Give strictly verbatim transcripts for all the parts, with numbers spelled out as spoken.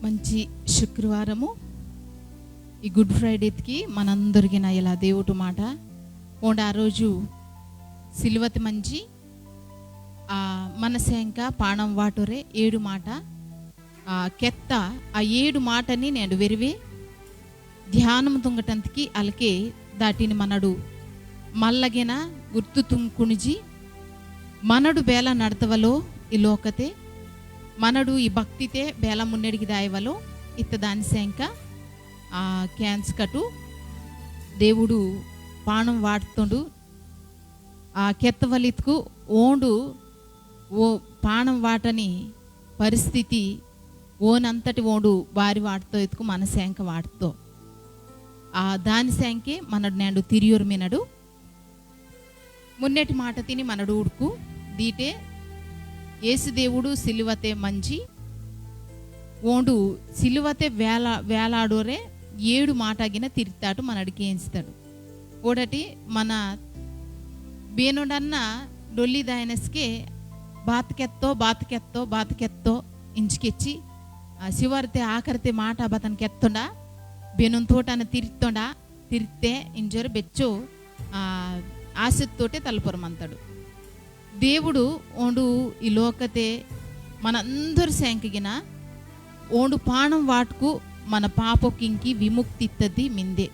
మంచి శుక్రవారము. ఈ Good Fridayకి మనందరికీ నా ఇలా దేవుటి మాట. ఓండు ఆ రోజు సిలువతి మంచి ఆ మనసేంక పాణం వాటోరే ఏడు మాట, ఆ కెత్త ఆ ఏడు మాటని నేడు వెరివి ధ్యానం తుంగటంతకి అలకే దాటిని మనడు మల్లగిన గుర్తు తుంకునిజి మనడు బేల నడతవలో ఈ లోకతే, మనడు ఈ భక్తితే బేల మున్నెడికి దాయవలో ఇత్త దాని సేంక ఆ క్యాన్స్ కటు దేవుడు పాణం వాడుతుండు. ఆ కెత్తవలిత్కు ఓండు ఓ పాణం వాటని పరిస్థితి ఓనంతటి ఓండు బారి వాడుతో ఇత్కు మన సేంక వాడుతో. ఆ దాని సేంకే మనడు నేడు తిరియోరు మినడు. మున్నెటి మాట తిని మనడు ఊడుకు దీటే యేసు దేవుడు సిలువతే మంజి ఓండు సిలువతే వేల-, వేలాడోరే ఏడు మాటగిన తిరితాటు మనడు కేంజితాడు. ఓడటి మన బేనోడన్న డొల్లి దాయనస్కే బాత్ కెత్తో, బాత్ కెత్తో, బాత్ కెత్తో ఇంచుకెచ్చి, ఆ, చివరితే ఆఖరితే మాట బతన్ కెత్తోండా, బేనోన్ తోటన తిరితోండా, తిరితే ఇంజోరు బెచ్చో, ఆ, ఆసత్తోటే తలపొరమంతాడు. దేవుడు ఓండు ఈ లోకతే మనందరి సేంకగిన ఓండు పాణం వాటుకు మన పాపకింకి విముక్తి ఇత్తది మిందే.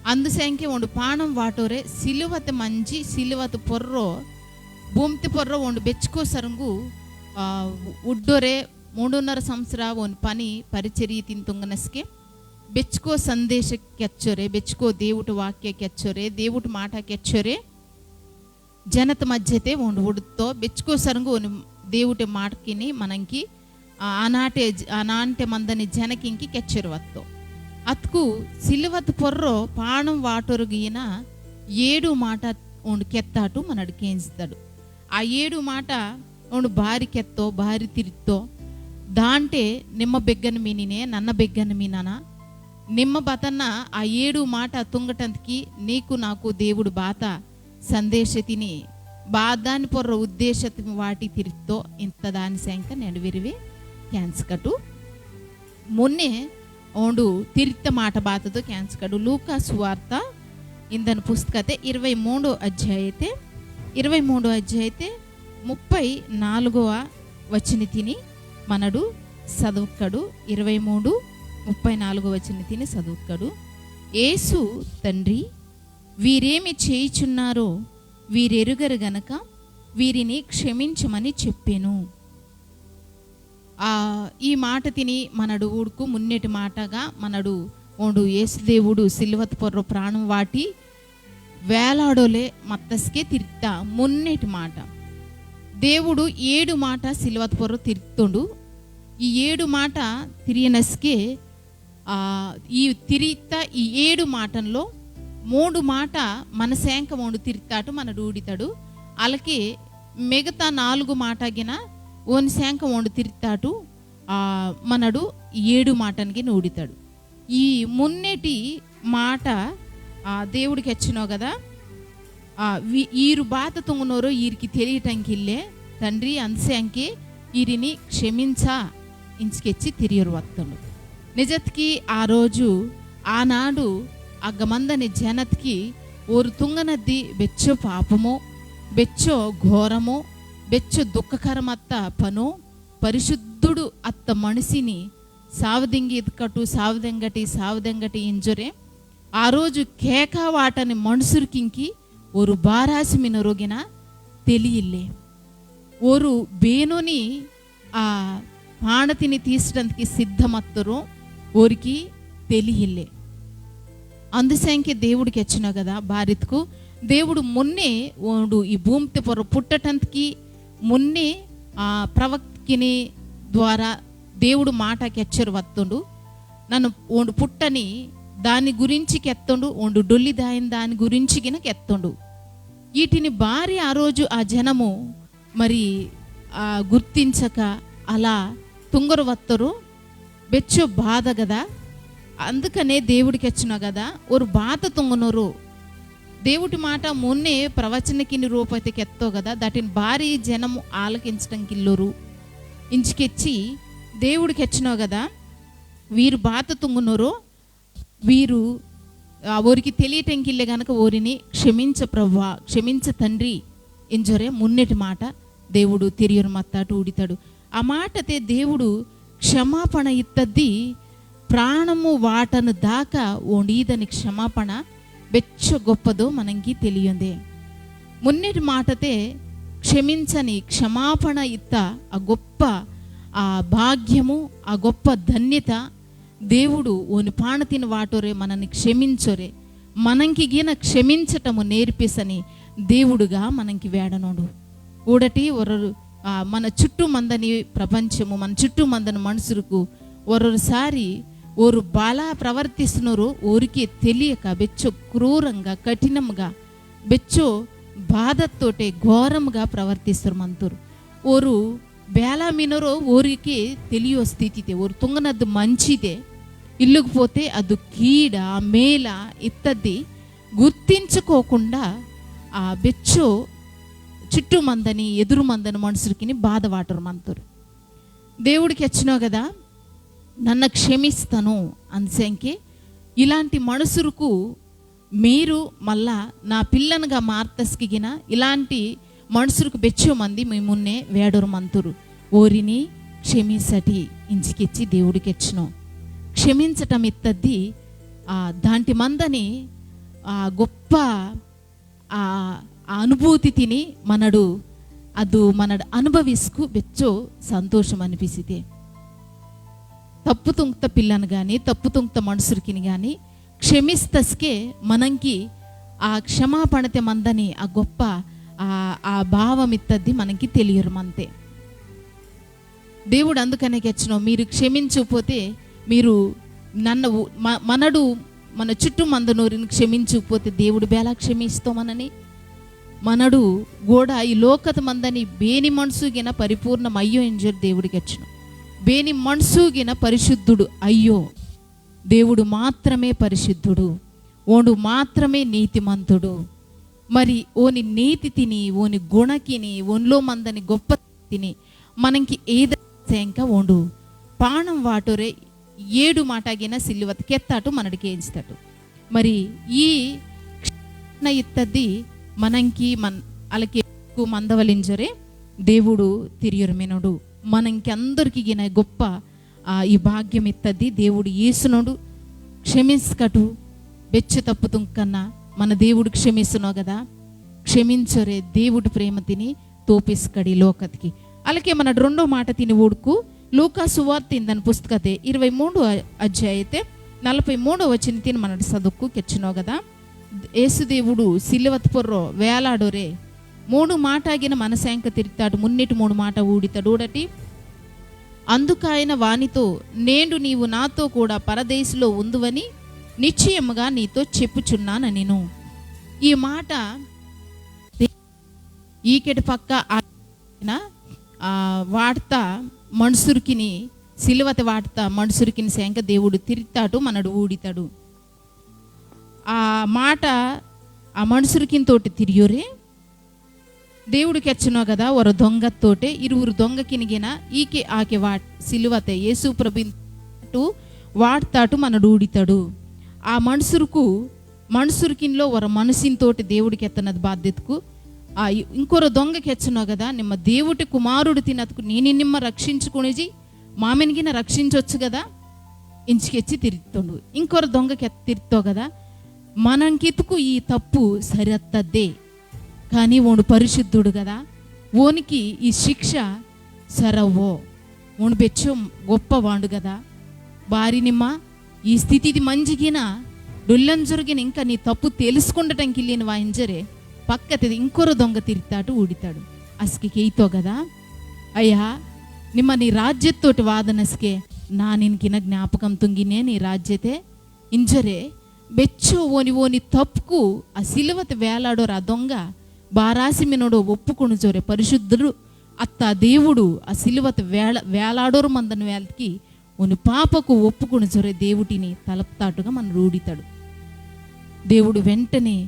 అందుసేంకే ఓండు పాణం వాటోరే సిలువత మంజి సిలువత పొర్రో భూమితి పొర్రో ఓండు బెచ్చుకో సరంగు, ఆ, ఉడ్డోరే మూడున్నర సంవత్సర ఓన్ పని పరిచర్య తింతుంగనస్కే బెచ్చుకో సందేశ కెచ్చోరే, బెచ్చుకో దేవుటి వాక్య కెచ్చోరే, దేవుటి మాట కెచ్చోరే. జనత మధ్యతే ఓండు ఉడుతో బెచ్చుకో సరంగు ఓని దేవుటి మాటకిని మనంకి, ఆ, ఆనాటే జ-, ఆనాంటే మందని జనకింకి కెచ్చరు వత్తో. అత్కు సిలువత్ పొర్రో పాణం వాటొరుగిన ఏడు మాట ఓండు కెత్తాటు మనడు కేంజితాడు. ఆ ఏడు మాట ఓండు బారి కెత్తో, బారి తిరితో. దాంటే నిమ్మ బెగ్గన మీనినే, నన్న బెగ్గన మీననా. నిమ్మ బతన్న ఆ ఏడు మాట తుంగటంతకి నీకు నాకు దేవుడు బాత సందేశతిని బాదాని పొర్ర ఉద్దేశతి వాటి తిరితో ఇంత దాని సేంక నెడవిరివి కేంజకటు. మున్నే ఓండు తిరిత మాట బాతదో కేంజకటు. లూకా సువార్త ఇందన పుస్తకతే ఇరవై మూడో అధ్యాయతే, ఇరవై మూడో అధ్యాయతే ముప్పై నాలుగవ వచనతిని మనడు సదువుకడు. ఇరవై మూడు ముప్పై నాలుగవ వచనతిని సదువుకడు. యేసు, "తండ్రి, వీరేమి చేయుచున్నారో వీరెరుగరు గనక వీరిని క్షమించమని చెప్పెను." ఆ, ఈ మాట తిని మనడు ఊడుకు మున్నెటి మాటగా మనడు ఓండు యేసు దేవుడు సిలువత పొర్రో ప్రాణం వాటి వేలాడోలే మత్తస్కే తిరిత్త మున్నెటి మాట. దేవుడు ఏడు మాట సిలువత పొర్రో తిరిత్తోండు. ఈ ఏడు మాట తిరియనస్కే ఆ, ఈ తిరిత ఈ ఏడు మాటంలో మూడు మాట మన సేంక ఓండు తిరితాటు మనడు ఊడితాడు. అలాగే మిగతా నాలుగు మాట గిన ఓని సేంక ఓండు తిరితాటు, ఆ, మనడు ఏడు మాటనికి ఊడితాడు. ఈ మున్నేటి మాట, ఆ, దేవుడికి ఎచ్చినో కదా, ఆ, వి-, ఈరు బాత తుంగనోరో ఈరికి తెలియటంకిల్లే తండ్రి, అందుసేంకే ఈరిని క్షమించా ఇంచుకెచ్చి తిరియురు వత్తుండు. నిజత్కి ఆ రోజు, ఆనాడు అగ్గమందని జనత్కి ఓరు తుంగనద్ది బెచ్చో పాపమో, బెచ్చో ఘోరమో, బెచ్చో దుఃఖకరమత్త పనో, పరిశుద్ధుడు అత్త మనిషిని సావదింగి ఇద్కటు, సావదెంగటి, సావదెంగటి ఇంజొరే. ఆ రోజు కేక వాటని మనుసుర్కింకి ఓరు బారాసి మినొరొగిన తెలియిల్లే. ఓరు బేనోని ఆ పాణతిని తీసటంతకి సిద్ధమత్తొరో ఓరికి తెలియిల్లే. అందుసేంకే దేవుడికి ఎచ్చినో కదా బారిత్కు. దేవుడు మున్నే ఓండు ఈ భూమితి పొర్రో పుట్టటంతకి మున్నే ఆ ప్రవక్తిని ద్వారా దేవుడు మాట కెచ్చరు వత్తుండు. నన్ను ఓండు పుట్టని దాని గురించి కెత్తుండు, ఓండు డొల్లి దాయిన దాని గురించి గిన కెత్తుండు. వీటిని బారి ఆ రోజు ఆ జనము మరి, ఆ, గుర్తించక అలా తుంగరు వత్తరు. బెచ్చో బాధ కదా. అందుకనే దేవుడికి ఎచ్చినో కదా, ఓరు బాధ తుంగనోరు. దేవుడి మాట మున్నే ప్రవచనకిని రూపతే కెత్తో కదా, దాటిని బారి జనము ఆలకించటంకిల్లోరు. ఇంచుకెచ్చి దేవుడు కెచ్చినో కదా, వీరు బాత తుంగునోరు, వీరు, ఆ, ఓరికి తెలియటంకిల్లే గనక ఓరిని క్షమించ ప్రభువా, క్షమించ తండ్రి ఇంజొరే మున్నెటి మాట దేవుడు తిరియురు మత్తాటు ఊడితాడు. ఆ మాటతే దేవుడు క్షమాపణ ఇత్తద్ది ప్రాణము వాటను దాకా ఓండీదని క్షమాపణ బెచ్చ గొప్పదో మనంకి తెలియందే. మున్నెటి మాటతే క్షమించని క్షమాపణ ఇత్త ఆ గొప్ప ఆ భాగ్యము, ఆ గొప్ప ధన్యత దేవుడు ఓని పాణతిని వాటోరే మనని క్షమించొరే, మనంకి గిన క్షమించటము నేర్పిసని దేవుడుగా మనంకి వేడనోడు. ఊడటి ఒరొరు, ఆ, మన చుట్టూ మందని ప్రపంచము, మన చుట్టూ మందని మనుషులకు ఒరొరు సారి ఓరు బాలా ప్రవర్తిస్తున్నారు, ఓరికే తెలియక బెచ్చో క్రూరంగా, కఠినంగా, బెచ్చో బాధతోటే ఘోరంగా ప్రవర్తిస్తారు మంతురు. ఓరు బేలా మినరో ఓరికే తెలియో స్థితితే, ఓరు తుంగనద్దు మంచిదే, ఇల్లుకు పోతే అదు కీడ, మేల ఇత్తద్ది గుర్తించుకోకుండా ఆ బెచ్చో చుట్టూ మందని, ఎదురు మందని మనుషులకిని బాధ వాటరు మంతురు. దేవుడు కెచ్చినో కదా, నన్న క్షమిస్తాను. అందుసేంకే ఇలాంటి మనుషులకు మీరు మళ్ళా నా పిల్లనుగా మార్తస్కిగిన ఇలాంటి మనుషులకు బెచ్చో మంది మీ మున్నే వేడొరు మంతురు. ఓరిని క్షమించటి ఇంచికెచ్చి దేవుడు కెచ్చినో. క్షమించటం ఇత్తద్ది, ఆ, దాంటి మందని, ఆ, గొప్ప, ఆ, ఆ అనుభూతి తిని మనడు, అదు మనడు అనుభవిస్కు బెచ్చో సంతోషం అనిపిసితే. తప్పు తుంక్త పిల్లను గాని, తప్పు తుంక్త మనుషులకిని గాని క్షమిస్తస్కే మనంకి ఆ క్షమాపణతే మందని ఆ గొప్ప ఆ, ఆ భావం ఇత్తద్ది మనంకి తెలియరు మంతే. దేవుడు అందుకనే కెచ్చినో, మీరు క్షమించకపోతే, మీరు నన్న ఉ-, మ-, మనడు మన చుట్టూ మందనోరిని క్షమించకపోతే దేవుడు బేలా క్షమిస్తో మనని? మనడు కూడా ఈ లోకత మందని బేని మనసుగిన పరిపూర్ణమయ్యో ఇంజర్ దేవుడు కెచ్చినో. బేని మనసుగిన పరిశుద్ధుడు అయ్యో. దేవుడు మాత్రమే పరిశుద్ధుడు, ఓండు మాత్రమే నీతిమంతుడు. మరి ఓని నీతి తిని, ఓని గుణకిని, ఓన్లో మందని గొప్ప తిని, మనంకి ఏద సేంక ఓండు పాణం వాటోరే ఏడు మాటాగిన సిలువత్ కెత్తాటు మనడు కేంజితాటు. మరి ఈ క్షణ ఇత్తది మనంకి మన్-, అలకే మందవలింజరే దేవుడు తిరియురు మినోడు. మనంకి అందరికిగిన గొప్ప ఆ, ఈ భాగ్యం ఇత్తది. దేవుడు యేసునోడు క్షమించకటు, బెచ్చ తప్పు తుంకన్నా మన దేవుడు క్షమిస్తునో కదా. క్షమించరే దేవుడు ప్రేమ తిని తోపిస్కడి లోకతికి. అలాగే మన రెండో మాట తిని ఊడుకు లూకా సువార్త ఇందని పుస్తకతే ఇరవై మూడు అ-, అధ్యాయతే నలభై మూడో వచనం తిని మనడు చదువుకు కెచ్చినో కదా. యేసుదేవుడు సిలువత్ పొర్రో వేలాడోరే మూడు మాటాగిన మనసేంక తిరితాడు. మున్నిటి మూడు మాట ఊడితడు. ఊడటి అందుకాయన వానితో, "నేడు నీవు నాతో కూడా పరదేశిలో ఉందువని నిశ్చయముగా నీతో చెప్పుచున్నాననెను." ఈ మాట ఈకెటి పక్క ఆ-, ఆ, వార్త మనుసురికిని, సిలువత వార్త మనుసురికిని సేంక దేవుడు తిరితాడు, మనడు ఊడితడు. ఆ మాట ఆ మనుసురికిని తోటి తిరియోరే, దేవుడు కెచ్చనో కదా, ఒరో దొంగతోటే, ఇరువురు దొంగకినిగిన ఈకె ఆకె వాట్-, సిలువతే యేసు ప్రభుతో వాట్తాటు మనడు ఊడితడు. ఆ మనుసురుకు, మనుసురుకినిలో ఒరో మనుసుని తోటి దేవుడు కెత్తనది బాధ్యతకు. ఆ ఇ-, ఇంకొరో దొంగ కెచ్చనో కదా, నిమ్మ దేవుటి కుమారుడు తినతుకు నీని నిమ్మ రక్షించుకునిజి, మామెనిగిన రక్షించొచ్చు కదా, ఇంచికెచ్చి తిరితోండు. ఇంకొరో దొంగ కె-, తిరితో కదా, మనంకితుకు ఈ తప్పు సరత్తద్దే. కానీ ఓండు పరిశుద్ధుడు కదా, ఓనికి ఈ శిక్ష సరవ్వో. ఓండు బెచ్చో గొప్పవాండు కదా. బారి నిమ్మ ఈ స్థితిది మంజిగిన డొల్లంజొరుగిన ఇంకా నీ తప్పు తెలుసుకుండటంకి ఇల్లిన వాయింజరే పక్కతే ఇంకొరో దొంగ తిరితాడు, ఊడితాడు. అస్కి కేయితో కదా, "అయ్యా, నిమ్మ నీ రాజ్యత్తోటి వాదనస్కే నా నిన్కిన జ్ఞాపకం తుంగినే నీ రాజ్యతే." ఇంజరే బెచ్చో ఓని ఓని తప్పుకు ఆ సిలువత వేలాడోరు ఆ దొంగ బారాసి మినోడో ఒప్పుకొనుజోరే పరిశుద్ధుడు అత్త దేవుడు ఆ సిలువత వేల-, వేలాడోరు మందన వేలకి ఓని పాపకు ఒప్పుకొనుజోరే దేవుటిని తలప్తాటుగా మన రూడితాడు. దేవుడు వెంటనే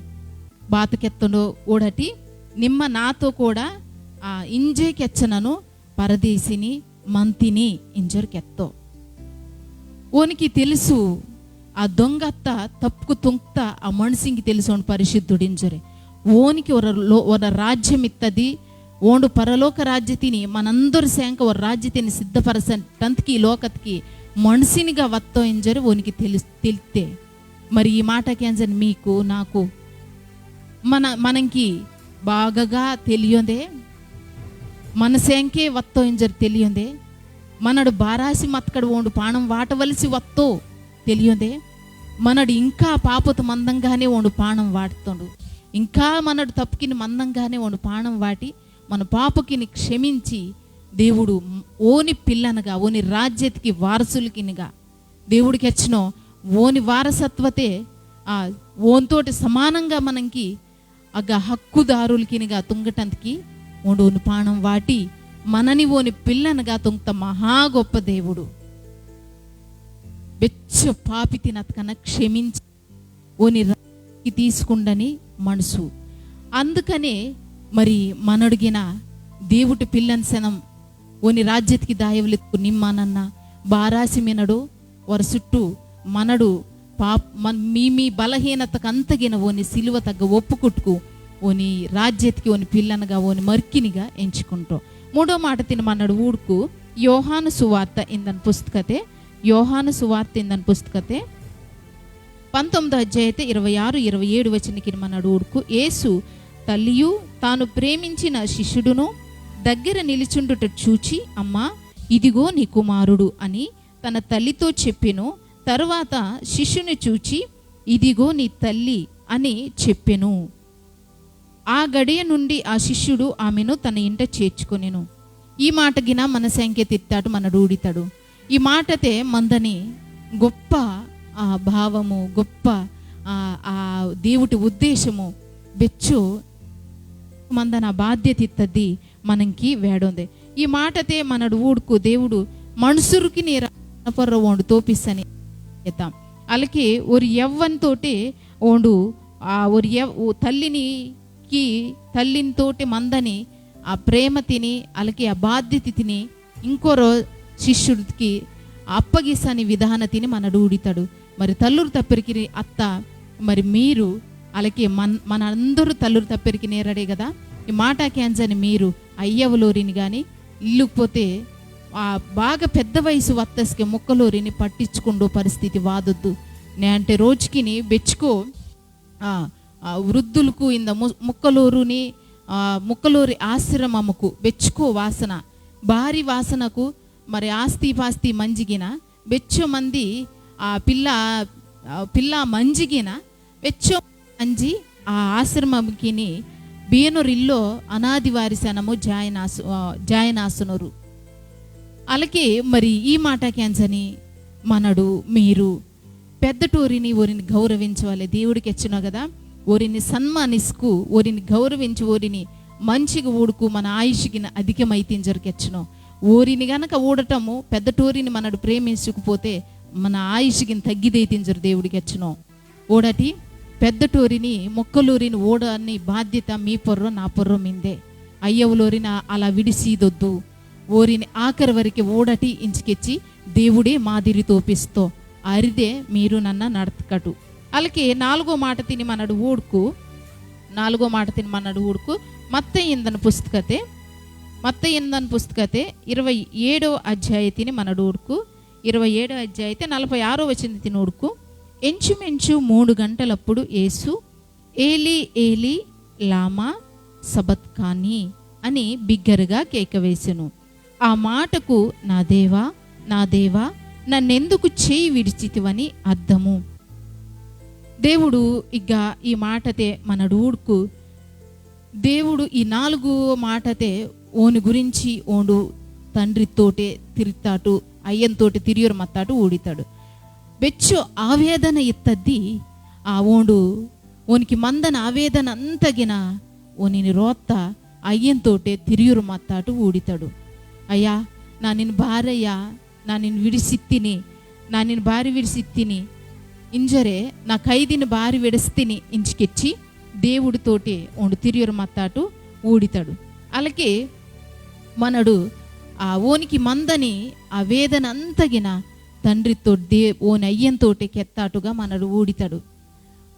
బాత కెత్తోండో ఊడటి, "నిమ్మ నాతో కూడా, ఆ, ఇంజే కెచ్చనను పరదేశిని మంతిని ఇంజర్ కెత్తో. ఓనికి తెలుసు, ఆ దొంగత్త తప్పుకు తుంక్త ఆ మనిషికి తెలుసు ఓండు పరిశుద్ధుడింజరే. ఓనికి ఒర లో-, ఒర రాజ్యం ఇత్తది, ఓండు పరలోక రాజ్యతిని మనందరి సేంక ఒర రాజ్యతిని సిద్ధపరచటంతకి ఈ లోకత్కి మనిషినిగా వత్తో ఇంజరే ఓనికి తెలు-, తెలితే. మరి ఈ మాట కేంజని మీకు, నాకు, మన, మనంకి బాగగా తెలియొందే, మన సేంకే వత్తో ఇంజర్ తెలియొందే, మనడు బారాసి మత్కడు ఓండు పాణం వాటవలసి వత్తో తెలియొందే, మనడు ఇంకా పాపత మందంగానే ఓండు పాణం వాటుతోండు, ఇంకా మనడు తప్పుకిని మందంగానే ఓండు పాణం వాటి, మన పాపకిని క్షమించి, దేవుడు ఓని పిల్లనగా, ఓని రాజ్యతికి వారసులకినిగా, దేవుడు కెచ్చినో ఓని వారసత్వతే, ఆ, ఓన్తోటి సమానంగా మనంకి అగ్గ హక్కుదారులకినిగా తుంగటంతకి ఓండు ఓని పాణం వాటి, మనని ఓని పిల్లనగా తుంగత మహా గొప్ప దేవుడు. బెచ్చో పాపితిని అత్కన క్షమించి ఓని రాజ్యతికి తీసుకుండని మనసు. అందుకనే మరి మనడుగిన దేవుటి పిల్లని సనం ఓని రాజ్యతికి దాయవలెత్కు నిమ్మ నన్న బారాసి మినడు, ఒర సుట్టు మనడు పాప్-, మన్-, మీ మీ బలహీనతకంతగిన ఓని సిలువ తగ్గ ఒప్పుకుట్కు ఓని రాజ్యతికి ఓని పిల్లనగా ఓని మర్కినిగా ఎంచుకుంటో. మూడో మాటతిని మనడు ఊడ్కు యోహాను సువార్త ఇందని పుస్తకతే, యోహాను సువార్త ఇందని పుస్తకతే, పంతొమ్మిదో అధ్యాయతే ఇరవై ఆరు, ఇరవై ఏడు వచనకిని మనడు ఊడ్కు, యేసు తల్లియు తాను ప్రేమించిన శిష్యుడును దగ్గర నిలుచుండుట చూచి, "అమ్మా, ఇదిగో నీ కుమారుడు" అని తన తల్లితో చెప్పెను. తరువాత శిష్యుని చూచి, "ఇదిగో నీ తల్లి" అని చెప్పెను. ఆ గడియ నుండి ఆ శిష్యుడు ఆమెను తన ఇంట చేర్చుకొనెను. ఈ మాటగిన మన సంఖ్య తిత్తాడు, మనడు ఊడితాడు. ఈ మాటతే మందని గొప్ప ఆ భావము, గొప్ప ఆ, ఆ దేవుటి ఉద్దేశము బెచ్చు మందన బాధ్యత ఇత్తది మనంకి వేడొందే. ఈ మాటతే మనడు ఊడుకు దేవుడు మనుసురుకిని ర-, పొర్రో ఓండు తోపిస్తని ఎత్తాం. అలాగే ఒరి యవ్వన్ తోటే ఓండు ఆ ఒరి యవ్-, ఓ తల్లినికి, తల్లిని తోటే మందని ఆ ప్రేమ తిని, అలాగే ఆ బాధ్యత తిని, ఇంకొరో శిష్యుడికి అప్పగిసని విధాన తిని మనడు ఊడితాడు. మరి తల్లురు తప్పెరికిరి అత్త, మరి మీరు అలాగే మన, మనందరూ తల్లురు తప్పెరికి నేరడే కదా. ఈ మాట కేంజని మీరు అయ్యవలోరిని గాని, ఇల్లుకుపోతే ఆ బాగా పెద్ద వయసు వత్తస్కే ముక్కలోరిని పట్టించుకుండో పరిస్థితి వాదొద్దు. నే అంటే రోజుకిని బెచ్చుకో, ఆ, ఆ, వృద్ధులకు ఇంద ము-, ముక్కలోరుని, ఆ, ముక్కలోరి ఆశ్రమముకు బెచ్చుకో వాసన, భారీ వాసనకు మరి ఆస్తి పాస్తి మంజిగిన బెచ్చో మంది ఆ పిల్ల, ఆ, పిల్ల మంజిగిన బెచ్చో మంజి ఆ ఆశ్రమముకిని బేనొరిల్లో అనాది వారిసనము జాయనాసు-, ఆ, జాయనాసునరు. అలాగే మరి ఈ మాట కేంజని మనడు మీరు పెద్దటోరిని ఓరిని గౌరవించవాలి. దేవుడు కెచ్చినో కదా, ఓరిని సన్మానిస్కు, ఓరిని గౌరవించి, ఓరిని మంచిగా ఊడుకు మన ఆయుష్గిన అధికమైతింజరు కెచ్చినో. ఓరిని గనక ఊడటము, పెద్దటోరిని మనడు ప్రేమించకపోతే మన ఆయుష్గిన తగ్గిదైతింజరు దేవుడు కెచ్చినో. ఓడటి పెద్దటోరిని, మొక్కలూరిని ఓడని బాధ్యత మీ పొర్రో నా పొర్రో మిందే. అయ్యవులోరిన అలా విడిసీదొద్దు. ఓరిని ఆఖరి వరకు ఓడటి ఇంచికెచ్చి దేవుడే మాదిరి తోపిస్తో. అరిదే మీరు నన్న నడతకటు. అలాగే నాలుగో మాట తిని మనడు ఊడుకు, నాలుగో మాట తిని మనడు ఊడుకు, మత్తయి ఇందన పుస్తకతే, మత్తయి ఇందన పుస్తకతే ఇరవై ఏడో అధ్యాయ తిని మనడు ఊడుకు, ఇరవై ఏడో అధ్యాయతే నలభై ఆరో వచన తిని ఊడుకు, ఇంచుమించు మూడు గంటలప్పుడు యేసు, "ఏలీ, ఏలీ, లామా సబత్కానీ" అని బిగ్గరగా కేక వేసెను. ఆ మాటకు, "నా దేవా, నా దేవా, నన్నెందుకు చేయి విడిచితివని" అర్థము. దేవుడు ఇక ఈ మాటతే మనడు ఊడుకు, దేవుడు ఈ నాలుగు మాటతే ఓని గురించి ఓండు తండ్రితోటే తిరితాటు, అయ్యంతోటే తిరియురు మత్తాటు ఊడితాడు. బెచ్చు ఆవేదన ఇత్తద్ది ఆ ఓండు ఓనికి మందన ఆవేదన అంతగిన ఓనిని రోత్త అయ్యంతోటే తిరియురు మత్తాటు ఊడితాడు. "అయ్యా, నా నిన్ను బారయ్యా, నా నిన్ను విడిసిత్తిని, నా నిన్ను బారి విడిసిత్తిని, ఇంజరే నా ఖైదీని బారి విడిస్తిని" ఇంచికెచ్చి దేవుడితోటే ఓండు తిరియురు మత్తాటు ఊడితాడు. అలాగే మనడు ఆ ఓనికి మందని ఆ వేదన అంతగిన తండ్రితో దే-, ఓని అయ్యంతోటే కెత్తాటుగా మనడు ఊడితడు.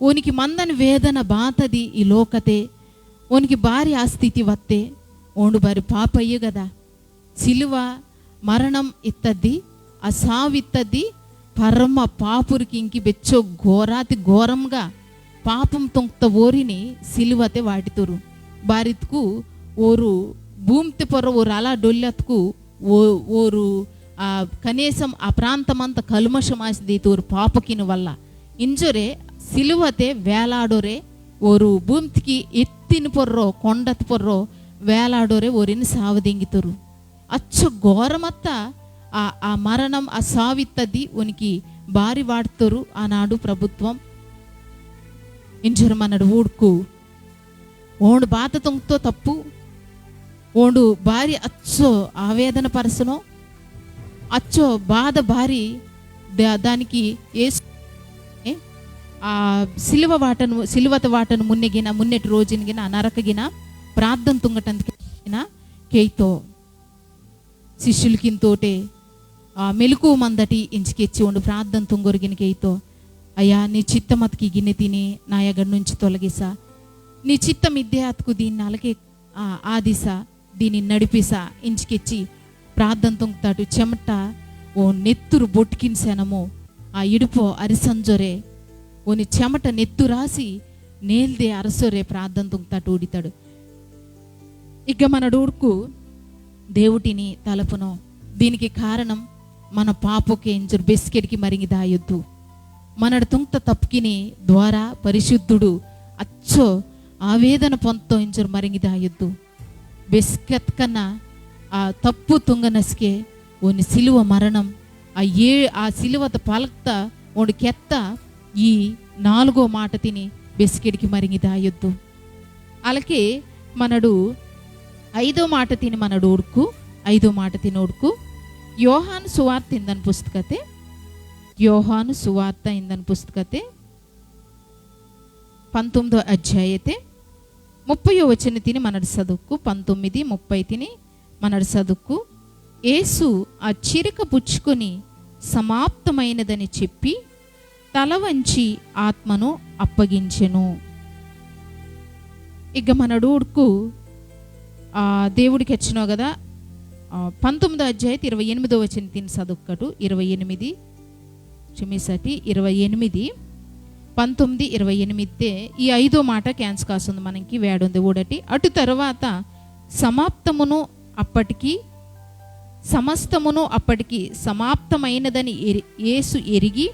ఓనికి మందని వేదన బాతది ఈ లోకతే, ఓనికి బారి ఆ స్థితి వత్తే, ఓండు బారి పాపయ్యే గదా. సిలువ మరణం ఇత్తద్ది, ఆ సావు ఇత్తద్ది, పరమ పాపురికి ఇంకి బెచ్చో ఘోరాతి ఘోరంగా పాపం తొంక్త ఓరిని సిలువతే వాటితోరు. బారిత్కు ఓరు భూమితే పొర్రో ఓరు అలా డొల్లత్కు ఓ-, ఓరు ఆ కనీసం ఆ ప్రాంతమంతా కల్మషమాసి దీతోరు పాపకిని వల్ల. ఇంజొరే సిలువతే వేలాడోరే ఓరు భూమికి ఎత్తిన పొర్రో, కొండత పొర్రో వేలాడోరే ఓరిని సావదింగితోరు. అచ్చ ఘోరమత్త ఆ, ఆ మరణం, ఆ సావిత్తది ఓనికి బారి వాడ్తోరు ఆనాడు ప్రభుత్వం. ఇంజొరు మనడు ఊడ్కు. ఓండు బాత తొంగ్తో తప్పు. ఓండు బారి అచ్చో ఆవేదన పరసనో. అచ్చో బాధ బారి దా-, దానికి యేసు, ఏ? ఆ సిలువ వాటను, సిలువత వాటను మున్నెగిన, మున్నెటి రోజునిగిన, ఆ నరకగిన, ప్రార్థన తుంగటందుకిన కేయ్తో. శిష్యులకింతోటే, ఆ, మెలకువ మందటి ఇంచికెచ్చి ఓండు ప్రార్థన తుంగొరిగిన కేయ్తో. అయ్యా, నీ చిత్తమతికి గిన్నె తిని నా ఎగడ నుంచి తొలగిసా. నీ చిత్తమిద్దే అతుకు దీన్ని అలకే, ఆ, ఆదిసా, దీన్ని నడిపిసా ఇంచికెచ్చి ప్రార్థన తుంగ్తాటు. చెమట ఓ నెత్తురు బొట్కిన్ సెనము. ఆ ఇడుపో అరిసంజొరే. ఓని చెమట నెత్తురాసి నేల్దే అరసొరే ప్రార్థన తుంగ్తాటు ఊడితాడు. ఇగ్గ మనడు ఊడ్కు దేవుటిని తలపునో. దీనికి కారణం మన పాపొకే ఇంజొరు బెస్కెడికి మరింగి దాయొద్దు. మనడు తుంగ్త తప్కిని ద్వారా పరిశుద్ధుడు అచ్చో ఆవేదన పొంతో ఇంజొరు మరింగి దాయొద్దు. బెస్కెత్కన్న ఆ తప్పు తుంగనస్కే ఓని సిలువ మరణం, ఆ ఏ-, ఆ సిలువత పలక్త ఓండు కెత్త ఈ నాలుగో మాట తిని బెస్కెడికి మరింగి దాయొద్దు. అలాగే మనడు ఐదో మాట తిని మనడు ఊడ్కు, ఐదో మాట తిని ఊడ్కు. యోహాను సువార్త ఇందని పుస్తకతే, యోహాను సువార్త ఇందని పుస్తకతే, పంతొమ్మిదో అధ్యాయతే, ముప్పయో వచన తిని మనడు చదువుకు, పంతొమ్మిది ముప్పై తిని మనడు చదువుకు. యేసు ఆ చిరక పుచ్చుకొని సమాప్తమైనదని చెప్పి, తల వంచి ఆత్మను అప్పగించెను. ఇక మనడు ఊడ్కు, ఆ, దేవుడికి వచ్చినావు కదా, ఆ, పంతొమ్మిదో అధ్యాయం ఇరవై ఎనిమిదో వచనం తిని చదువుకటు, ఇరవై ఎనిమిది, క్షమిసటి, ఇరవై ఎనిమిది, పంతొమ్మిది, ఇరవై ఎనిమిది. ఈ ఐదో మాట క్యాన్స్ కాస్తుంది మనకి వేడుంది ఊడటి. అటు తర్వాత సమాప్తమును అప్పటికి, సమస్తమును అప్పటికి సమాప్తమైనదని ఎరి-, యేసు ఎరిగి,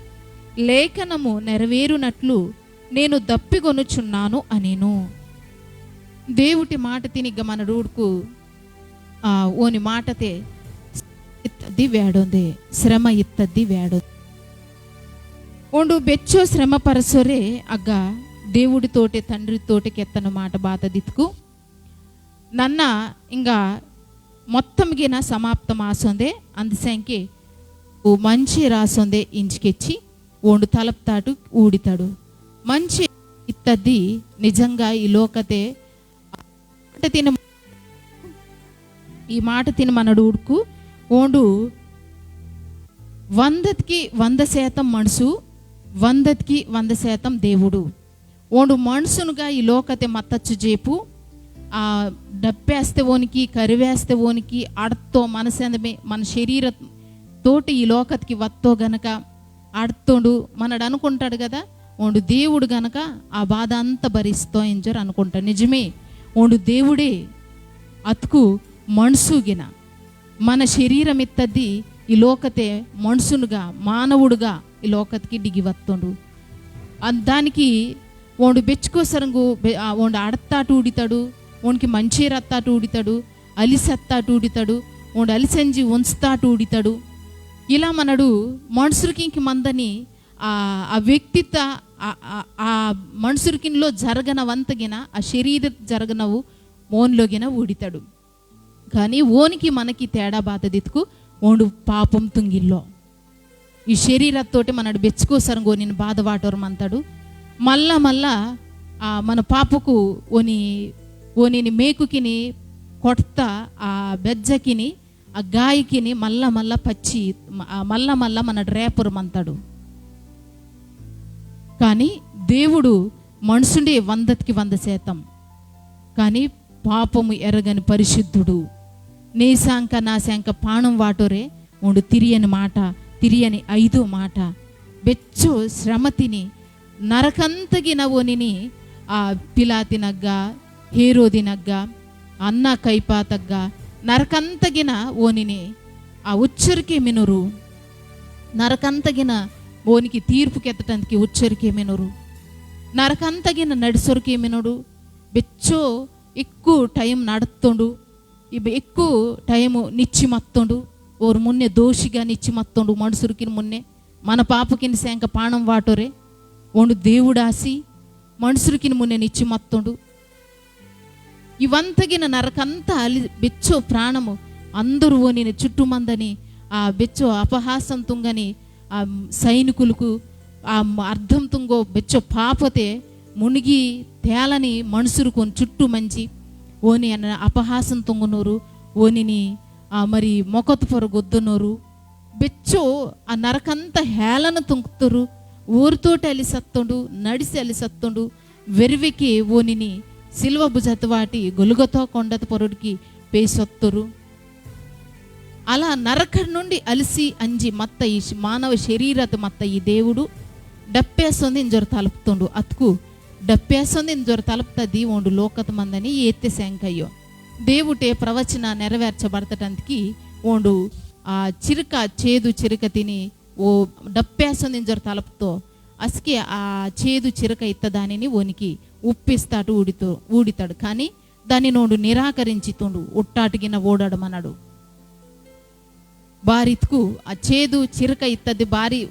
లేఖనము నెరవేరునట్లు నేను దప్పిగొనుచున్నాను అనెను. దేవుటి మాట తినిగ్గ మనడు ఊడ్కు, ఆ, ఓని మాటతే ఇత్తద్ది వేడొందే, శ్రమ ఇత్తద్ది వేడొందే. ఓండు బెచ్చో శ్రమ పరసొరే అగ్గ దేవుడితోటే తండ్రితోటే కెత్తన మాట బాతదిత్కు. నన్న ఇంగ మొత్తం గిన సమాప్తమాసొందే, అందుసంకే ఓ మంచి రాసొందే ఇంచికెచ్చి ఓండు తలప్తాటు ఊడితాడు. మంచి ఇత్తద్ది నిజంగా ఈ లోకతే మాట తిన-, ఈ మాట తిని మనడు ఊడుకు ఓండు వందకి వంద శాతం మనసు, వందకి వంద శాతం దేవుడు. ఓండు మనుషునుగా ఈ లోకతే మత్తచ్చు చేపు, ఆ, డప్పేస్తే ఓనికి, కరివేస్తే ఓనికి, అడతో మనసేందమే మన శరీర తోటి ఈ లోకతికి వత్తో గనక అడతోండు మనడు అనుకుంటాడు కదా, ఓండు దేవుడు గనక ఆ బాధ అంతా భరిస్తో ఇంజరు అనుకుంటాడు. నిజమే, ఓండు దేవుడే అతుకు మనుసుగిన మన శరీరం ఇత్తద్ది ఈ లోకతే మనుషునుగా, మానవుడుగా ఈ లోకతికి దిగి వత్తోండు. అన్-, దానికి ఓండు బెచ్చుకోసరంగు బె-, ఆ, ఓండు అడత్తాటు ఊడితాడు, ఓనికి మంచి రత్తాటు ఊడితాడు, అలిసత్తాటు ఊడితాడు, ఓండు అలిసంజి ఉంచుతాటు ఊడితాడు. ఇలా మనడు మనుషులకి ఇంక మందని ఆ, ఆ వ్యక్తిత్వ ఆ, ఆ, ఆ మనుషులకిలో జరగనవంతగిన ఆ శరీర జరగనవు మోన్లోగిన ఊడితాడు. కానీ ఓనికి మనకి తేడా బాతదిత్కు ఓండు పాపం తుంగిల్లో. ఈ శరీరత్తోటి మనడు బెచ్చుకోసరంగోనిని బాధ వాటోరమంతాడు. మళ్ళా మళ్ళా, ఆ, మన పాపకు ఓని, ఓనిని మేకుకిని కొట్ట ఆ బెజ్జకిని ఆ గాయకిని మల్ల మల్ల పచ్చి, మ-, ఆ మల్ల మల్ల మనడు రేపరు మంతడు. కానీ దేవుడు మనుషుండే వందకి వంద శాతం. కానీ పాపము ఎరగని పరిశుద్ధుడు. నీ శాంక నా శాంక పాణం వాటోరే ఉండు తిరియని మాట, తిరియని ఐదో మాట. బెచ్చో శ్రమ తిని నరకంతగిన ఓనిని ఆ పిలాతినగ్గ, హేరోదినగ్గ, అన్న కైపాతగ్గ నరకంతగిన ఓనిని ఆ ఉచ్చరికే మినురు. నరకంతగిన ఓనికి తీర్పు కెత్తటందుకి ఉచ్చరికే మినురు. నరకంతగిన నడిసొరికే మినుడు. బెచ్చో ఎక్కువ టైం నడుతుండు. ఇబ్-, ఎక్కువ టైం నిచ్చి మత్తుండు. ఓరు మున్నే దోషిగా నిచ్చి మత్తుండు మనుషులకి మున్నే. మన పాపకిని సేంక పాణం వాటోరే. ఓండు దేవుడాసి మనుషులకి మున్నే నిచ్చి మత్తుండు. ఇవంతగిన నరకంత అలి బెచ్చో ప్రాణము. అందరు ఓనిని చుట్టు మందని ఆ బెచ్చో అపహాసం తుంగని ఆ సైనికులకు ఆ అర్థం తుంగో బెచ్చో పాపతే మునిగి తేలని మనుషులు కొని చుట్టు మంచి ఓని అన్న అపహాసం తుంగనోరు, ఓనిని ఆ మరి మొకత పొర గొద్దనోరు. బెచ్చో ఆ నరకంత హేళన తుంక్తోరు. ఓరితోటి అలి సత్తోండు, నడిసి అలి సత్తోండు. వెర్వికి ఓనిని సిల్వ బుజత వాటి గొలుగొతా కొండత పొరొడికి పేసొత్తోరు. అలా నరకడి నుండి అలిసి అంజి మత్త ఈ శ-, మానవ శరీరత మత్త ఈ దేవుడు డప్పేసొంది ఇంజొరు తలుపుతోండు. అతుకు డప్పేసొంది ఇంజొరు తలుపుతది ఓండు లోకత మందని ఏత్తె సేంకయ్యో. దేవుటే ప్రవచన నెరవేర్చబడతటంతకి ఓండు ఆ చిరుక, చేదు చిరుక తిని ఓ డప్పేసొంది ఇంజొరు తలుపుతో. అస్కే ఆ చేదు చిరక ఇత్తదానిని ఓనికి ఉప్పిస్తాటు ఊడితో-, ఊడితాడు. కానీ దానిని ఓండు నిరాకరించితుండు, ఉట్టాటిగిన ఓడడమనడు. బారిత్కు ఆ చేదు చిరక ఇత్తది బారి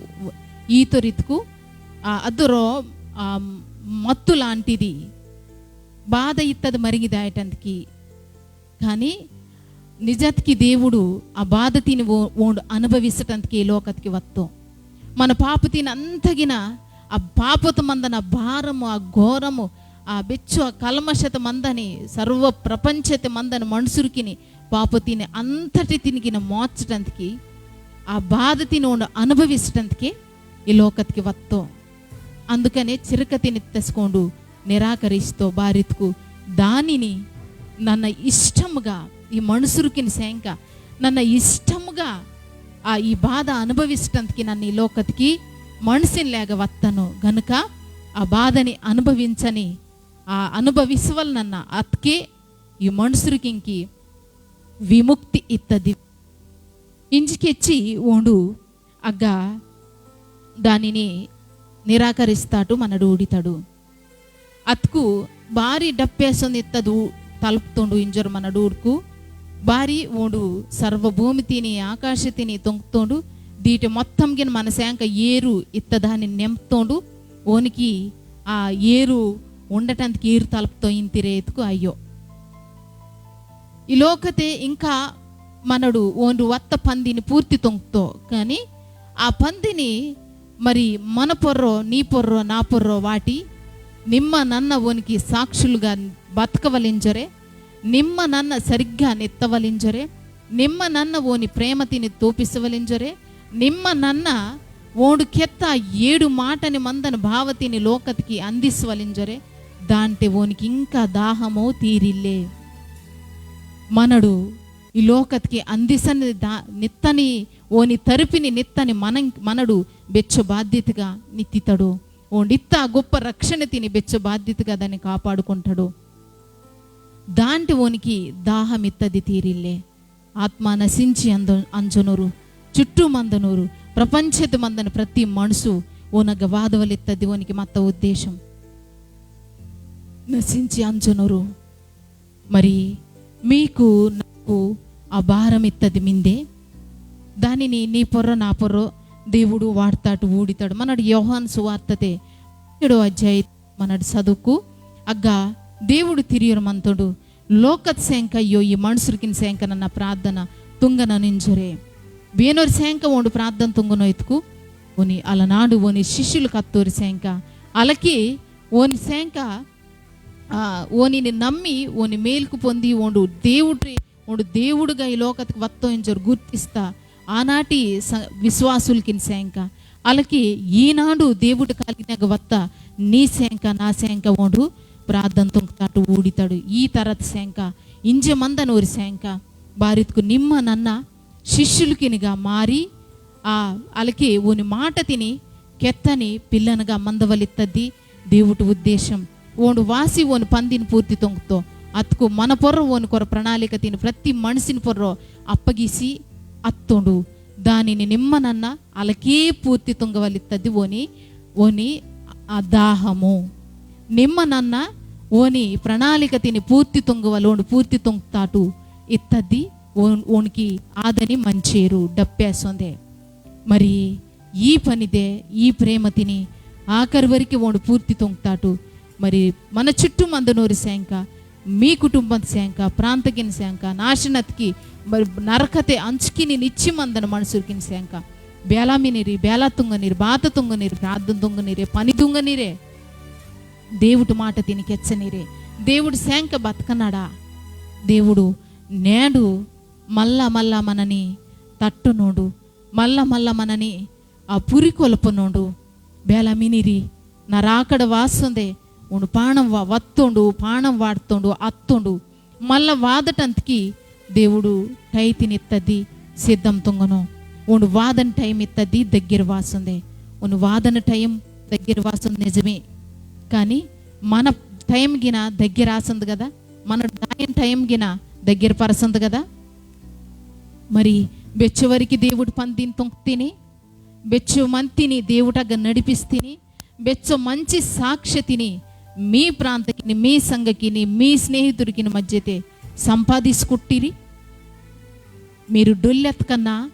ఈతొరిత్కు ఆ అదురో ఆ మత్తు లాంటిది. బాధ ఇత్తది మరిగిదాయటందుకి. కానీ నిజత్కి దేవుడు ఆ బాధ తిని ఓ-, ఓండు అనుభవిస్తటందుకే ఈ లోకత్కి వత్తో. మన పాప తిని అంతగిన ఆ పాపత మందన భారము, ఆ ఘోరము, ఆ బెచ్చు, ఆ కల్మషత మందని సర్వ ప్రపంచత మందని మనుషులకిని పాప తిని అంతటి తినిగిన మోర్చటందుకి, ఆ బాధ తిని ఓండు అనుభవిస్తటందుకే ఈ లోకత్కి వత్తో. అందుకనే చిరక తిని తెచ్చుకోండు నిరాకరిస్తో బారిత్కు దానిని నన్న ఇష్టముగా ఈ మనుషులకిని సేంక నన్న ఇష్టముగా ఆ ఈ బాధ అనుభవిస్తటందుకి నన్న ఈ లోకత్కి మనిషిని లేక వత్తను గనుక ఆ బాధని అనుభవించని ఆ అనుభవిసవల్ నన్న అత్కే ఈ మనుషులకింకి విముక్తి ఇత్తది. ఇంజికెచ్చి ఓండు అగ్గ దానిని నిరాకరిస్తాటు మనడు ఊడితాడు. అత్కు బారి డప్పేసొంది ఇత్తదు తలుపుతోండు ఇంజొరు మనడు ఊడుకు. బారి ఓండు సర్వభూమి తిని ఆకాశ తిని తొంగుతోండు. దీటి మొత్తం గిన మన సేంక ఏరు ఇత్తదాని నెంపుతోండు. ఓనికి ఆ ఏరు ఉండటందుకు ఏరు తలుపుతో ఇంతిరే ఎత్తుకు అయ్యో. ఈ లోకతే ఇంకా మనడు ఓండు వత్త పందిని పూర్తి తొంగుతో. కానీ ఆ పందిని మరి మన పొర్రో, నీ పొర్రో, నా పొర్రో వాటి నిమ్మ నన్న ఓనికి సాక్షులుగా బతకవలింజరే, నిమ్మ నన్న సరిగ్గా నెత్తవలింజరే, నిమ్మ నన్న ఓని ప్రేమ తిని తోపిసవలింజరే, నిమ్మ నన్న ఓండు కెత్త ఏడు మాటని మందన భావతిని లోకతికి అందిసవలింజరే, దాంటే ఓనికి ఇంకా దాహమో తీరిల్లే. మనడు ఈ లోకతికి అందిసని దా-, నిత్తని ఓని తరిపిని నిత్తని మన-, మనడు బెచ్చో బాధ్యతగా నిత్తితడు. ఓండిత్త గొప్ప రక్షణ తిని బెచ్చో బాధ్యతగా దాన్ని కాపాడుకుంటాడు. దాంటి ఓనికి దాహమిత్తది తీరిల్లే. ఆత్మ నశించి అంద-, అంజనూరు, చుట్టూ మందనూరు, ప్రపంచత మందన ప్రతి మనసు ఓనగ వాదవలిత్తది ఓనికి మత్త ఉద్దేశం. నశించి అంజనూరు. మరి మీకు నాకు ఆ భారం ఇత్తది మిందే. దానిని నీ పొర్రో నా పొర్రో దేవుడు వాడతాడు, ఊడితాడు. మనడు యోహాన్ సువార్తతే ఏడో అధ్యాయ మనడు చదువుకు అగ్గా దేవుడు తిరియురు మంతుడు. లోకత్ సేంక అయ్యో ఈ మనుషులకిన సేంక నన్న ప్రార్థన తుంగన నింజురే. బేనోరు సేంక ఓండు ప్రార్థన తుంగనో ఎత్తుకు ఓని అలనాడు ఓని శిష్యులు కత్తోరు సేంక. అలకే ఓని సేంక ఆ, ఓనిని నమ్మి, ఓని మేల్కు పొంది, ఓండు దేవుడ్రి ఓండు దేవుడుగా ఈ లోకత్కి వత్తో ఇంజోరు గుర్తిస్తా. ఆనాటి స-, విశ్వాసుల్కిని సేంక. అలాకే ఈనాడు దేవుడు కాలినగ వత్త నీ సేంక, నా సేంక ఓండు ప్రార్థన తుంక్తాటు ఊడితాడు. ఈ తరత సేంక, ఇంజె మందనోరి సేంక. బారిత్కు నిమ్మ నన్న శిష్యుల్కినిగా మారి, ఆ, అలాకే ఓని మాట తిని కెత్తని పిల్లనగా మందవలిత్తద్ది దేవుటి ఉద్దేశం. ఓండు వాసి ఓని పందిని పూర్తి తొంగ్తో. అత్కు మన పొర్రొ ఓని కొర ప్రణాళిక తిని ప్రతి మనిషిని పొర్రొ అప్పగిసి అత్తోండు. దానిని నిమ్మ నన్న అలాకే పూర్తి తొంగవలిత్తద్ది ఓని, ఓని ఆ దాహము. నిమ్మ నన్న ఓని ప్రణాళిక తిని పూర్తి తొంగవలోండు పూర్తి తొంగ్తాటు ఇత్తద్ది ఓన్-, ఓనికి ఆదని మంచేరు డప్పేసొందే. మరి ఈ పనిదే, ఈ ప్రేమ తిని ఆఖరి వరకు ఓండు పూర్తి తొంగ్తాటు. మరి మన చుట్టూ మందనోరి సేంక, మీ కుటుంబం సేంక, ప్రాంతకిన సేంక, నాశనత్కి, మరి నరకతే అంచుకిని నిచ్చి మందన మనుషులకిన సేంక. బేలా మినిరి, బేలా తుంగనిరి, బాత తుంగనిరి, ప్రార్థన తుంగనిరే, పని తుంగనిరే. దేవుడు మాట తిని కెచ్చనిరే. దేవుడు సేంక బతకనడా. దేవుడు నేడు మల్ల మల్ల మనని తట్టునోడు. మల్ల మల్ల మనని ఆ పురి కొలపనోడు. బేలా మినిరి, నా రాకడ వాసొందే, ఓండు పాణం వా-, వత్తోండు, పాణం వాడ్తోండు, అత్తోండు. మల్ల వాదటంత్కి దేవుడు టైతిని ఇత్తది సిద్ధం తుంగను. ఓండు వాదన time ఇత్తది దగ్గర వాసొందే. ఓండు వాదన time దగ్గర వాసొంది నిజమే. కానీ మన time గిన దగ్గర ఆసొంది కదా, మన దాయన time గిన దగ్గర పరసొంది కదా. మరి బెచ్చవరికి దేవుడు పందిని తొంక్తిని, బెచ్చో మంతిని దేవుటగ్గ నడిపిస్తిని, బెచ్చో మంచి సాక్ష్యతిని మీ ప్రాంతకిని, మీ సంఘకిని, మీ స్నేహితుడికిని మధ్యతే సంపాదించుకుట్టిరి. మీరు డొల్లెత్కన్నా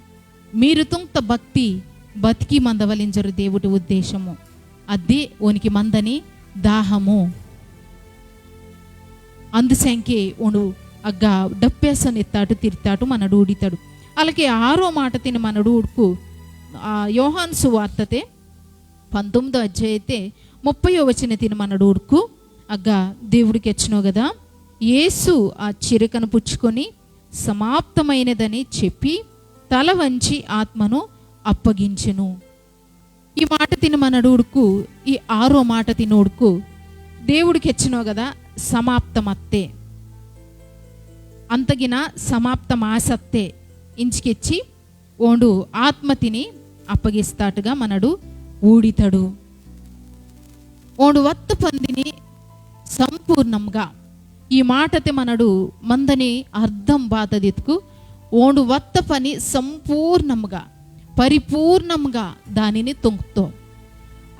మీరు తుంక్త భక్తి బతికి మందవలింజరు దేవుడి ఉద్దేశము. అదే ఓనికి మందని దాహము. అందుసంకే ఓండు అగ్గ డప్పేసని ఎత్తాటు తిరితాటు మనడు ఊడితాడు. అలాగే ఆరో మాట తిని మనడు ఊడుకు, ఆ, యోహాను సువార్తతే పంతొమ్మిదో అధ్యాయతే ముప్పయో వచన తిని మనడు ఊడుకు అగ్గ దేవుడికి ఎచ్చినో కదా. యేసు ఆ చిరకను పుచ్చుకొని సమాప్తమైనదని చెప్పి తల వంచి ఆత్మను అప్పగించెను. ఈ మాట తిని మనడు ఊడుకు, ఈ ఆరో మాట తిని ఊడుకు దేవుడికి ఎచ్చినో కదా సమాప్తమత్తే. అంతగిన సమాప్తమాసత్తే. ఇంచికెచ్చి ఓండు ఆత్మ తిని అప్పగిస్తాటుగా మనడు ఊడితడు. ఓండు వత్త పందిని సంపూర్ణంగా. ఈ మాటతే మనడు మందని అర్థం బాతదిత్కు ఓండు వత్త పని సంపూర్ణంగా, పరిపూర్ణంగా దానిని తొంక్తో.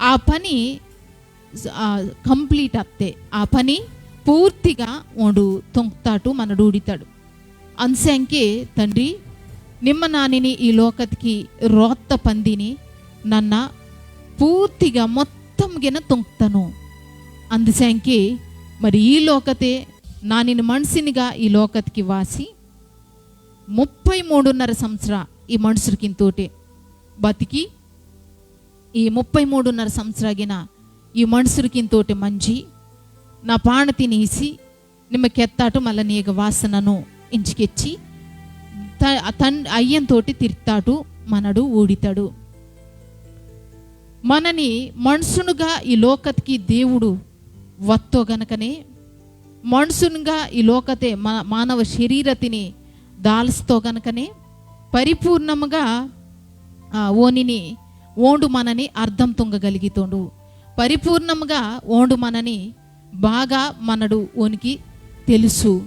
ఆ పని, ఆ, complete అత్తే. ఆ పని పూర్తిగా ఓండు తొంక్తాటు మనడు ఊడితాడు. అంశంకే తండ్రి, నిమ్మ నానిని ఈ లోకత్కి రోత్త పందిని నన్న పూర్తిగా మొత్తం గిన తొంక్తను. అందుశంకే మరి ఈ లోకతే నానిని మనిషినిగా ఈ లోకత్కి వాసి ముప్పై మూడున్నర సంవత్సర ఈ మనుషులకింతోటే బతికి, ఈ ముప్పై మూడున్నర సంవత్సరాగిన ఈ మనుషులకింతోటే మంజి, నా పాణ తినేసి, నిమ్మ కెత్తాటు మళ్ళా నీగ వాసనను ఇంచికెచ్చి, త-, తన్-, అయ్యంతోటి తిరితాటు మనడు ఊడితాడు. మనని మనుషునుగా ఈ లోకత్కి దేవుడు వత్తో గనకనే, మనుషునుగా ఈ లోకతే మా-, మానవ శరీరతిని దాల్స్తో గనకనే, పరిపూర్ణముగా, ఆ, ఓనిని ఓండు మనని అర్థం తుంగగలిగితోండు. పరిపూర్ణముగా ఓండు మనని బాగా మనడు ఓనికి తెలుసు.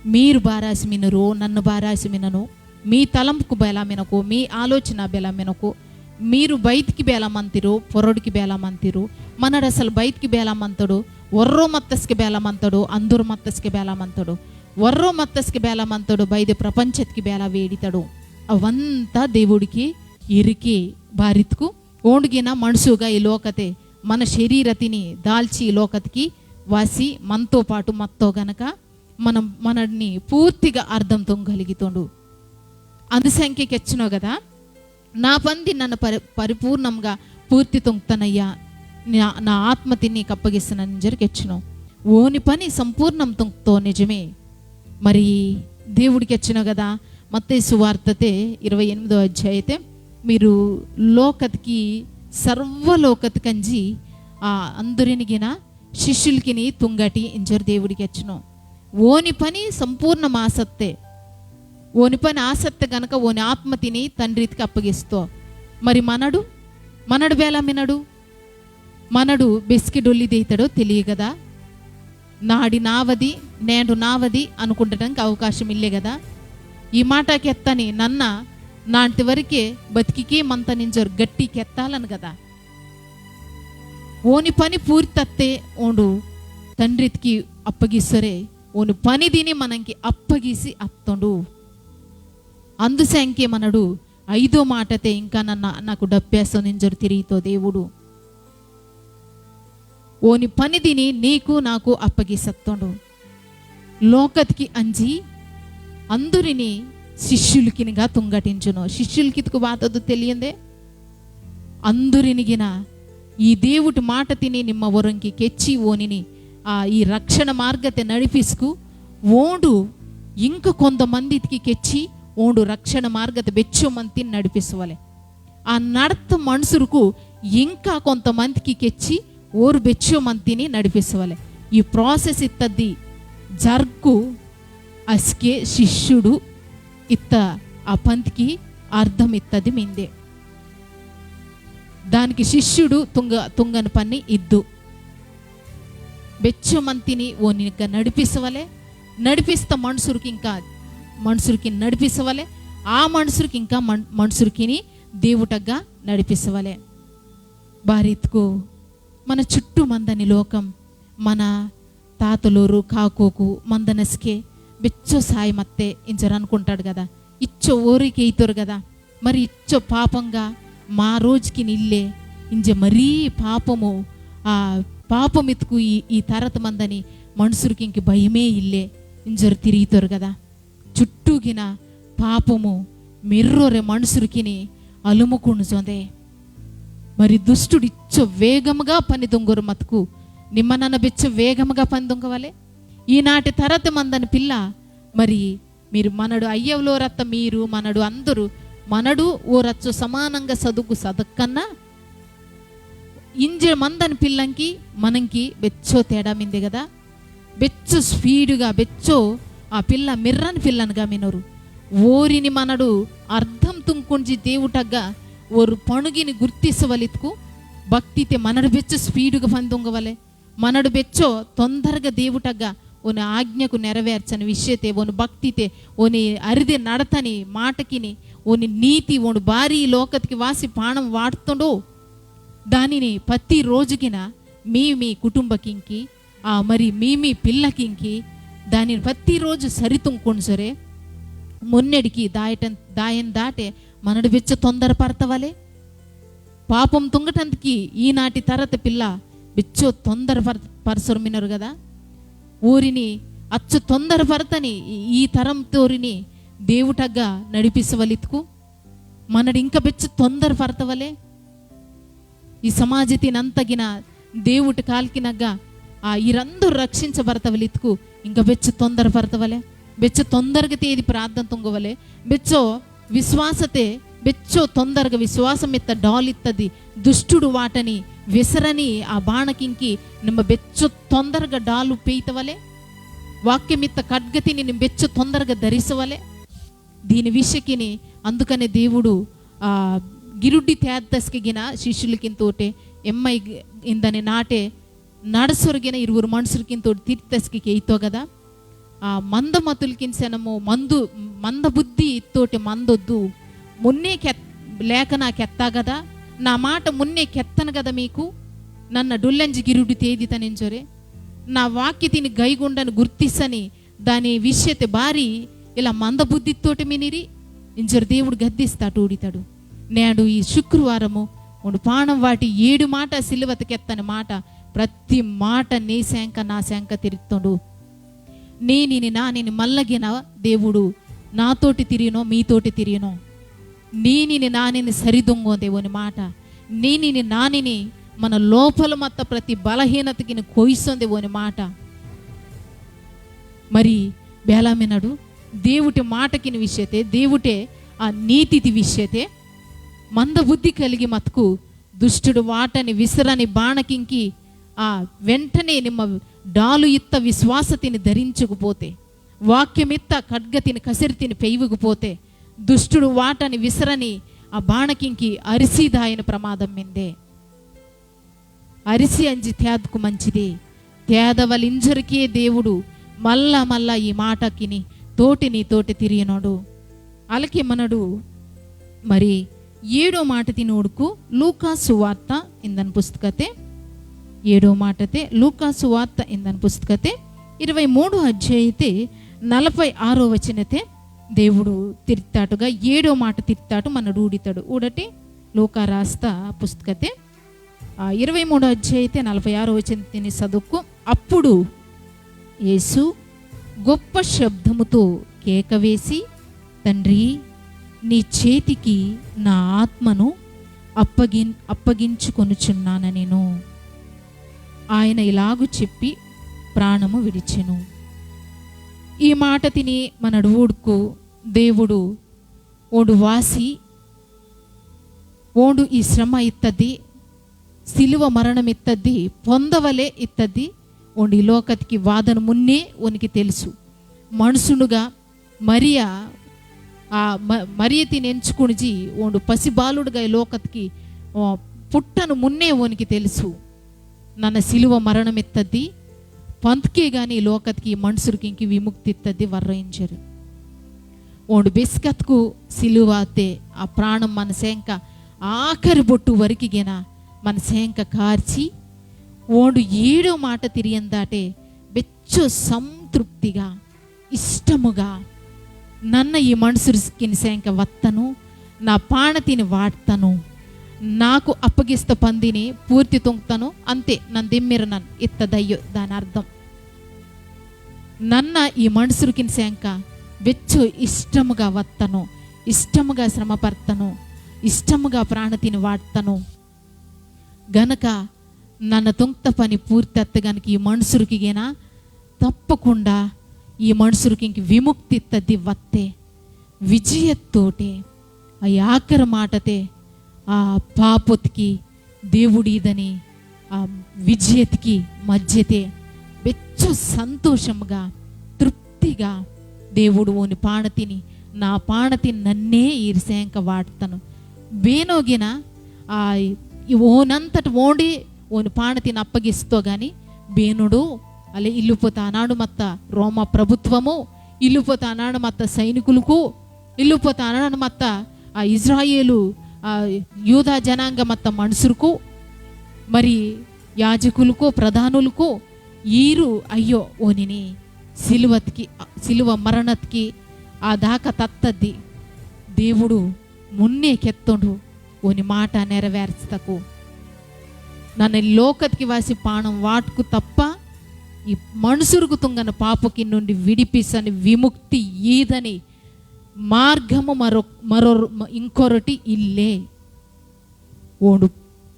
మీరు బారాసి మినరు, నన్ను బారాసి మినను. మీ తలంపుకు బేలా మినకు, మీ ఆలోచన బేలా మినకు. మీరు బయటికి బేలా మంతిరు, పొరడికి బేలా మంతిరు. మనడు అసలు బయటికి బేలా మంతడు, ఒర్రో మత్తస్కి బేలా మంతడు, అందరు మత్తస్కి బేలా మంతడు, ఒర్రో మత్తస్కి బేలా మంతడు, బయట ప్రపంచత్కి బేలా వేడితడు. అవంతా దేవుడికి ఎరికే. బారిత్కు ఓండుగిన మనుషుగా ఈ లోకతే మన శరీరతిని దాల్చి ఈ లోకతికి వాసి మనతో పాటు మత్తో గనక మనం మనడిని పూర్తిగా అర్థం తొంగలిగితోండు. అందుసంకే కెచ్చినో కదా, నా పంది నన్ను పరి-, పరిపూర్ణంగా పూర్తి తొంగ్తనయ్యా, నా, నా ఆత్మ తిని నీకు అప్పగిస్తున్నాను ఇంజరు కెచ్చినో. ఓని పని సంపూర్ణం తొంగ్తో నిజమే. మరి దేవుడు కెచ్చినో కదా, మత్తయి సువార్తతే ఇరవై ఎనిమిదో అధ్యాయతే, మీరు లోకత్కి, సర్వ లోకత్కంజి, ఆ, అందరినిగిన శిష్యుల్కిని తుంగటి ఇంజోర్ దేవుడు కెచ్చినో. ఓని పని సంపూర్ణమాసత్తే. ఓని పని ఆసత్తే గనక ఓని ఆత్మతిని తండ్రిత్కి అప్పగిస్తో. మరి మనడు, మనడు బేలా మినడు, మనడు బెస్కె డొల్లి దేయితడో తెలియగదా? నాడి నావది, నేండు నావది అనుకుండటంకి అవకాశం ఇల్లే కదా. ఈ మాట కెత్తని నన్న నాంటి వరకే బతికికే మంతనింజోర్ గట్టి కెత్తాలను కదా. ఓని పని పూర్తత్తే ఓండు తండ్రిత్కి అప్పగిసరే, ఓని పని దీని మనంకి అప్పగిసి అత్తోండు. అందుసంకే మనడు ఐదో మాటతే ఇంకా నన్న నాకు డప్పేసో నింజోర్ తిరియితో దేవుడు. ఓని పనిదిని నీకు నాకు అప్పగిసత్తోండు. లోకత్కి అంజి అందురిని శిష్యుల్కినిగా తుంగటించును. శిష్యుల్కిత్కు బాతదు తెలియందే? అందురినిగిన ఈ దేవుటి మాటతిని నిమ్మ ఒరంకి కెచ్చి ఓనిని ఆ ఈ రక్షణ మార్గతే నడిపిస్కు ఓండు ఇంక కొంతమందికి కెచ్చి ఓండు రక్షణ మార్గతే బెచ్చో మంతిని నడిపిసవలే. ఆ నడత మనుసురుకు ఇంకా కొంతమందికి కెచ్చి ఓరు బెచ్చో మంతిని నడిపిసవలే. ఈ process ఇత్తది జర్కు అస్కే శిష్యుడు ఇత్త ఆ పంతికి అర్థం ఇత్తది మిందే. దానికి శిష్యుడు తుంగ-, తుంగని పని ఇద్దు. బెచ్చో మంతిని ఓనిగా నడిపిసవలే, నడిపిస్త మనుసురుకి ఇంకా మనుసురుకి నడిపిసవలే, ఆ మనుసురుకి ఇంకా మన్-, మనుసురుకిని దేవుటగ్గా నడిపిసవలే. బారిత్కు మన చుట్టూ మందని లోకం, మన తాతలోరు కాకోకు మందనస్కే బెచ్చో సాయి మత్తే ఇంజోర్ అనుకుంటాడు కదా, ఇచ్చో ఓరికి అయితోరు కదా, మరి ఇచ్చో పాపంగా మా రోజుకి నిల్లే ఇంజ మరీ పాపము, ఆ పాపమిత్కు ఈ, ఈ తరత మందని మనుసురుకింకి భయమే ఇల్లే ఇంజోర్ తిరియితోరు కదా. చుట్టూగిన పాపము మెర్రొరె మనుసురుకిని అలుముకునుసొందే. మరి దుష్టుడు ఇచ్చో వేగముగా పని దొంగొరు మతుకు నిమ్మ నన్న బెచ్చో వేగముగా పని దొంగవలే. ఈనాటి తరత మందని పిల్ల మరి మీరు మనడు అయ్యవలో రత్త మీరు మనడు అందరూ మనడు ఓ రచ్చో సమానంగా సదుకు సదక్కన్నా ఇంజె మందని పిల్లంకి మనంకి బెచ్చో తేడా మిందే కదా. బెచ్చో speed గా బెచ్చో ఆ పిల్ల మిర్రని పిల్లనుగా మినరు. ఓరిని మనడు అర్థం తుంకుంజి దేవుటగ్గా ఓరు పణుగిని గుర్తిసవలిత్కు భక్తితే మనడు బెచ్చో speed గా పని దొంగవలే. మనడు బెచ్చో తొందరగా దేవుటగ్గా ఓని ఆజ్ఞకు నెరవేర్చని విషయతే, ఓని భక్తితే, ఓని అరిదే నడతని మాటకిని, ఓని నీతి, ఓని బారి ఈ లోకతికి వాసి పాణం వాడుతుండో, దానిని ప్రతి రోజుకిన మీ మీ కుటుంబకింకి, ఆ, మరి మీ మీ పిల్లకింకి, దానిని ప్రతిరోజు సరితుంకొనిసొరే, మున్నెడికి దాయటం, దాయం దాటే మనడు బెచ్చో తొందర పడతవలే. పాపం తుంగటందుకి ఈనాటి తరత పిల్ల బెచ్చో తొందర పర-, పరసొరు మినరు కదా. ఊరిని అచ్చు తొందర పరతని ఈ, ఈ తరం తోరిని దేవుటగ్గా నడిపిసవలిత్కు మనడు ఇంకా బెచ్చో తొందర పరతవలే. ఈ సమాజతినంతగిన దేవుటి కాల్కినగ్గ ఆ ఈరందరూ రక్షించబడతవలిత్కు ఇంకా బెచ్చో తొందర పరతవలే, బెచ్చో తొందరగా తేది ప్రార్థన తుంగవలే, బెచ్చో విశ్వాసతే, బెచ్చో తొందరగా విశ్వాసమిత్త డాల్ ఇత్తది. దుష్టుడు వాటని విసరని ఆ బాణకింకి నిమ్మ బెచ్చో తొందరగా డాలు పేయితవలే, వాక్యమిత్త ఖడ్గతిని నిమ్మ బెచ్చో తొందరగా ధరిసవలే. దీని విషయకిని అందుకనే దేవుడు ఆ గిరుడ్డి తేద్దస్కి గిన శిష్యులకింతోటే ఎమ్మై ఇందని నాటే నడసొరిగిన ఇరువురు మనుషులకింతోటి తిరితస్కి కెయితో కదా. ఆ మంద మతులకిన్ సెనము మందు మంద బుద్ధి ఇత్తోటి మందొద్దు. మున్నే కెత్-, లేఖన కెత్తా కదా, నా మాట మున్నే కెత్తను కదా మీకు, నన్న డొల్లంజి గిరుడు తేదితనించొరే, నా వాక్యతిని గైగుండను గుర్తిసని దాని విషయతే బారి ఇలా మంద బుద్ధితోటి మినిరి, ఇంజరు దేవుడు గద్దిస్తాడు, ఊడితాడు. నేడు ఈ శుక్రవారము ఉండు పానం వాటి ఏడు మాట సిలువత కెత్తని మాట, ప్రతి మాట నీ శాంక నా శాంక తిరుగుతుండు. నేనిని నానిని మల్లగిన దేవుడు నాతోటి తిరిగినో, మీతోటి తిరిగినో. నేనిని నానిని సరిదొంగోందే ఓని మాట. నేనిని నానిని మన లోపల మత్త ప్రతి బలహీనతకిని కోయిసొందే ఓని మాట. మరి బేలామినడు దేవుటె మాటకిని విషయతె, దేవుటె ఆ నీతితి విషయతె మందబుద్ధి కలిగి మత్కు దుష్టుడు వాటని విసరని బాణకింకి ఆ వెంటనే నిమ్మ డాలు ఇత్త విశ్వాసతిని ధరించుకుపోతే, వాక్యమిత్త ఖడ్గతిని కసిరితిని పెయివుకుపోతే, దుష్టుడు వాటని విసరని ఆ బాణకింకి అరిసిదాయన ప్రమాదం మిందే. అరిసి అంజి తేదకు మంచిది. తేదవలింజరికే దేవుడు మల్ల మల్ల ఈ మాటకిని తోటి నీ తోటి తిరియనోడు. అలకే మనడు మరి ఏడో మాటతిని ఊడుకు లూకా సువార్త ఇందన్ పుస్తకతే, ఏడో మాటతే లూకా సువార్త ఇందన్ పుస్తకతే ఇరవై మూడు అధ్యాయతే నలభై ఆరో వచనతే దేవుడు తిరితాటుగా ఏడో మాట తిరితాటు మనడు ఊడితాడు. ఊడటి లూకా రాస్త పుస్తకతే ఆ, ఇరవై మూడో అధ్యాయతే నలభై ఆరో వచనతిని సదుకు. అప్పుడు యేసు గొప్ప శబ్దముతో కేక వేసి, "తండ్రి, నీ చేతికి నా ఆత్మను అప్పగిన్-, అప్పగించుకొనుచున్నాననెను." ఆయన ఇలాగు చెప్పి ప్రాణము విడిచెను. ఈ మాటతిని మనడు ఊడ్కు దేవుడు ఓండు వాసి, ఓండు ఈ శ్రమ ఇత్తది, సిలువ మరణం ఇత్తది, పొందవలే ఇత్తది, ఓండు ఈ లోకతికి వాదన మున్నే ఓనికి తెలుసు. మనుషునుగా మరియ, ఆ, మ-, మరియతిని ఎంచుకునిజి, ఓండు పసిబాలుడుగా ఈ లోకతికి, ఆ, పుట్టను మున్నే ఓనికి తెలుసు. నన్న సిలువ మరణం ఇత్తది, పంత్కే గాని ఈ లోకతికి ఈ మనుషులకి ఇంక విముక్తి ఇత్తది వర్ర ఇంజరు. ఓండు బెస్కత్కు సిలువతే ఆ ప్రాణం మన సేంక ఆఖరి బొట్టు వరకిగిన మన సేంక కార్చి, ఓండు ఏడో మాట తిరియందాటే బెచ్చో సంతృప్తిగా, ఇష్టముగా, నన్న ఈ మనుషులకిని సేంక వత్తను, నా పాణతిని వాడ్తను, నాకు అప్పగిస్త పందిని పూర్తి తొంగ్తను, అంతే నన్ దిమ్మిరనన్ ఇత్తదయ్యో దాని అర్థం. నన్న ఈ మనుషులకిని సేంక బెచ్చో ఇష్టముగా వత్తను, ఇష్టముగా శ్రమ పర్తను, ఇష్టముగా ప్రాణతిని వాడ్తను. గనక నన్న తొంగ్త పని పూర్తి అత్త గనక ఈ మనుషులకిగిన తప్పకుండా ఈ మనుషులకి ఇంక విముక్తి ఇత్తది వత్తే. విజయత్తోటే ఆ ఆఖరి మాటతే ఆ పాపొత్కి దేవుడీదని ఆ విజయత్కి మధ్యతే బెచ్చు సంతోషముగా తృప్తిగా దేవుడు ఓని పాణతిని, నా పాణతిని నన్నే ఈరి సేంక వాడ్తను. బేనోగిన ఆ ఈ ఓనంతట ఓండే ఓని పాణతిని అప్పగిస్తో గాని బేనుడు అలే ఇల్లుపోత అనాడు మత్త రోమా ప్రభుత్వము, ఇల్లుపోత అనాడు మత్త సైనికులకు, ఇల్లుపోత అనాడు మత్త ఆ ఇజ్రాయేలు, ఆ యూదా జనాంగ మత్త మనుషులకు, మరి యాజకులకు, ప్రధానులకు ఈరు అయ్యో ఓనిని సిలువత్కి, సిలువ మరణత్కి ఆ దాకా తత్తద్ది. దేవుడు మున్నే కెత్తోండు ఓని మాట నెరవేర్చటకు. నన్న లోకత్కి వాసి పాణం వాట్కు తప్ప ఈ మనుషులకు తుంగన పాపకి నుండి విడిపిసని విముక్తి ఈదని మార్గము మరొ-, మరొ-, ఇంకొరటి ఇల్లే. ఓండు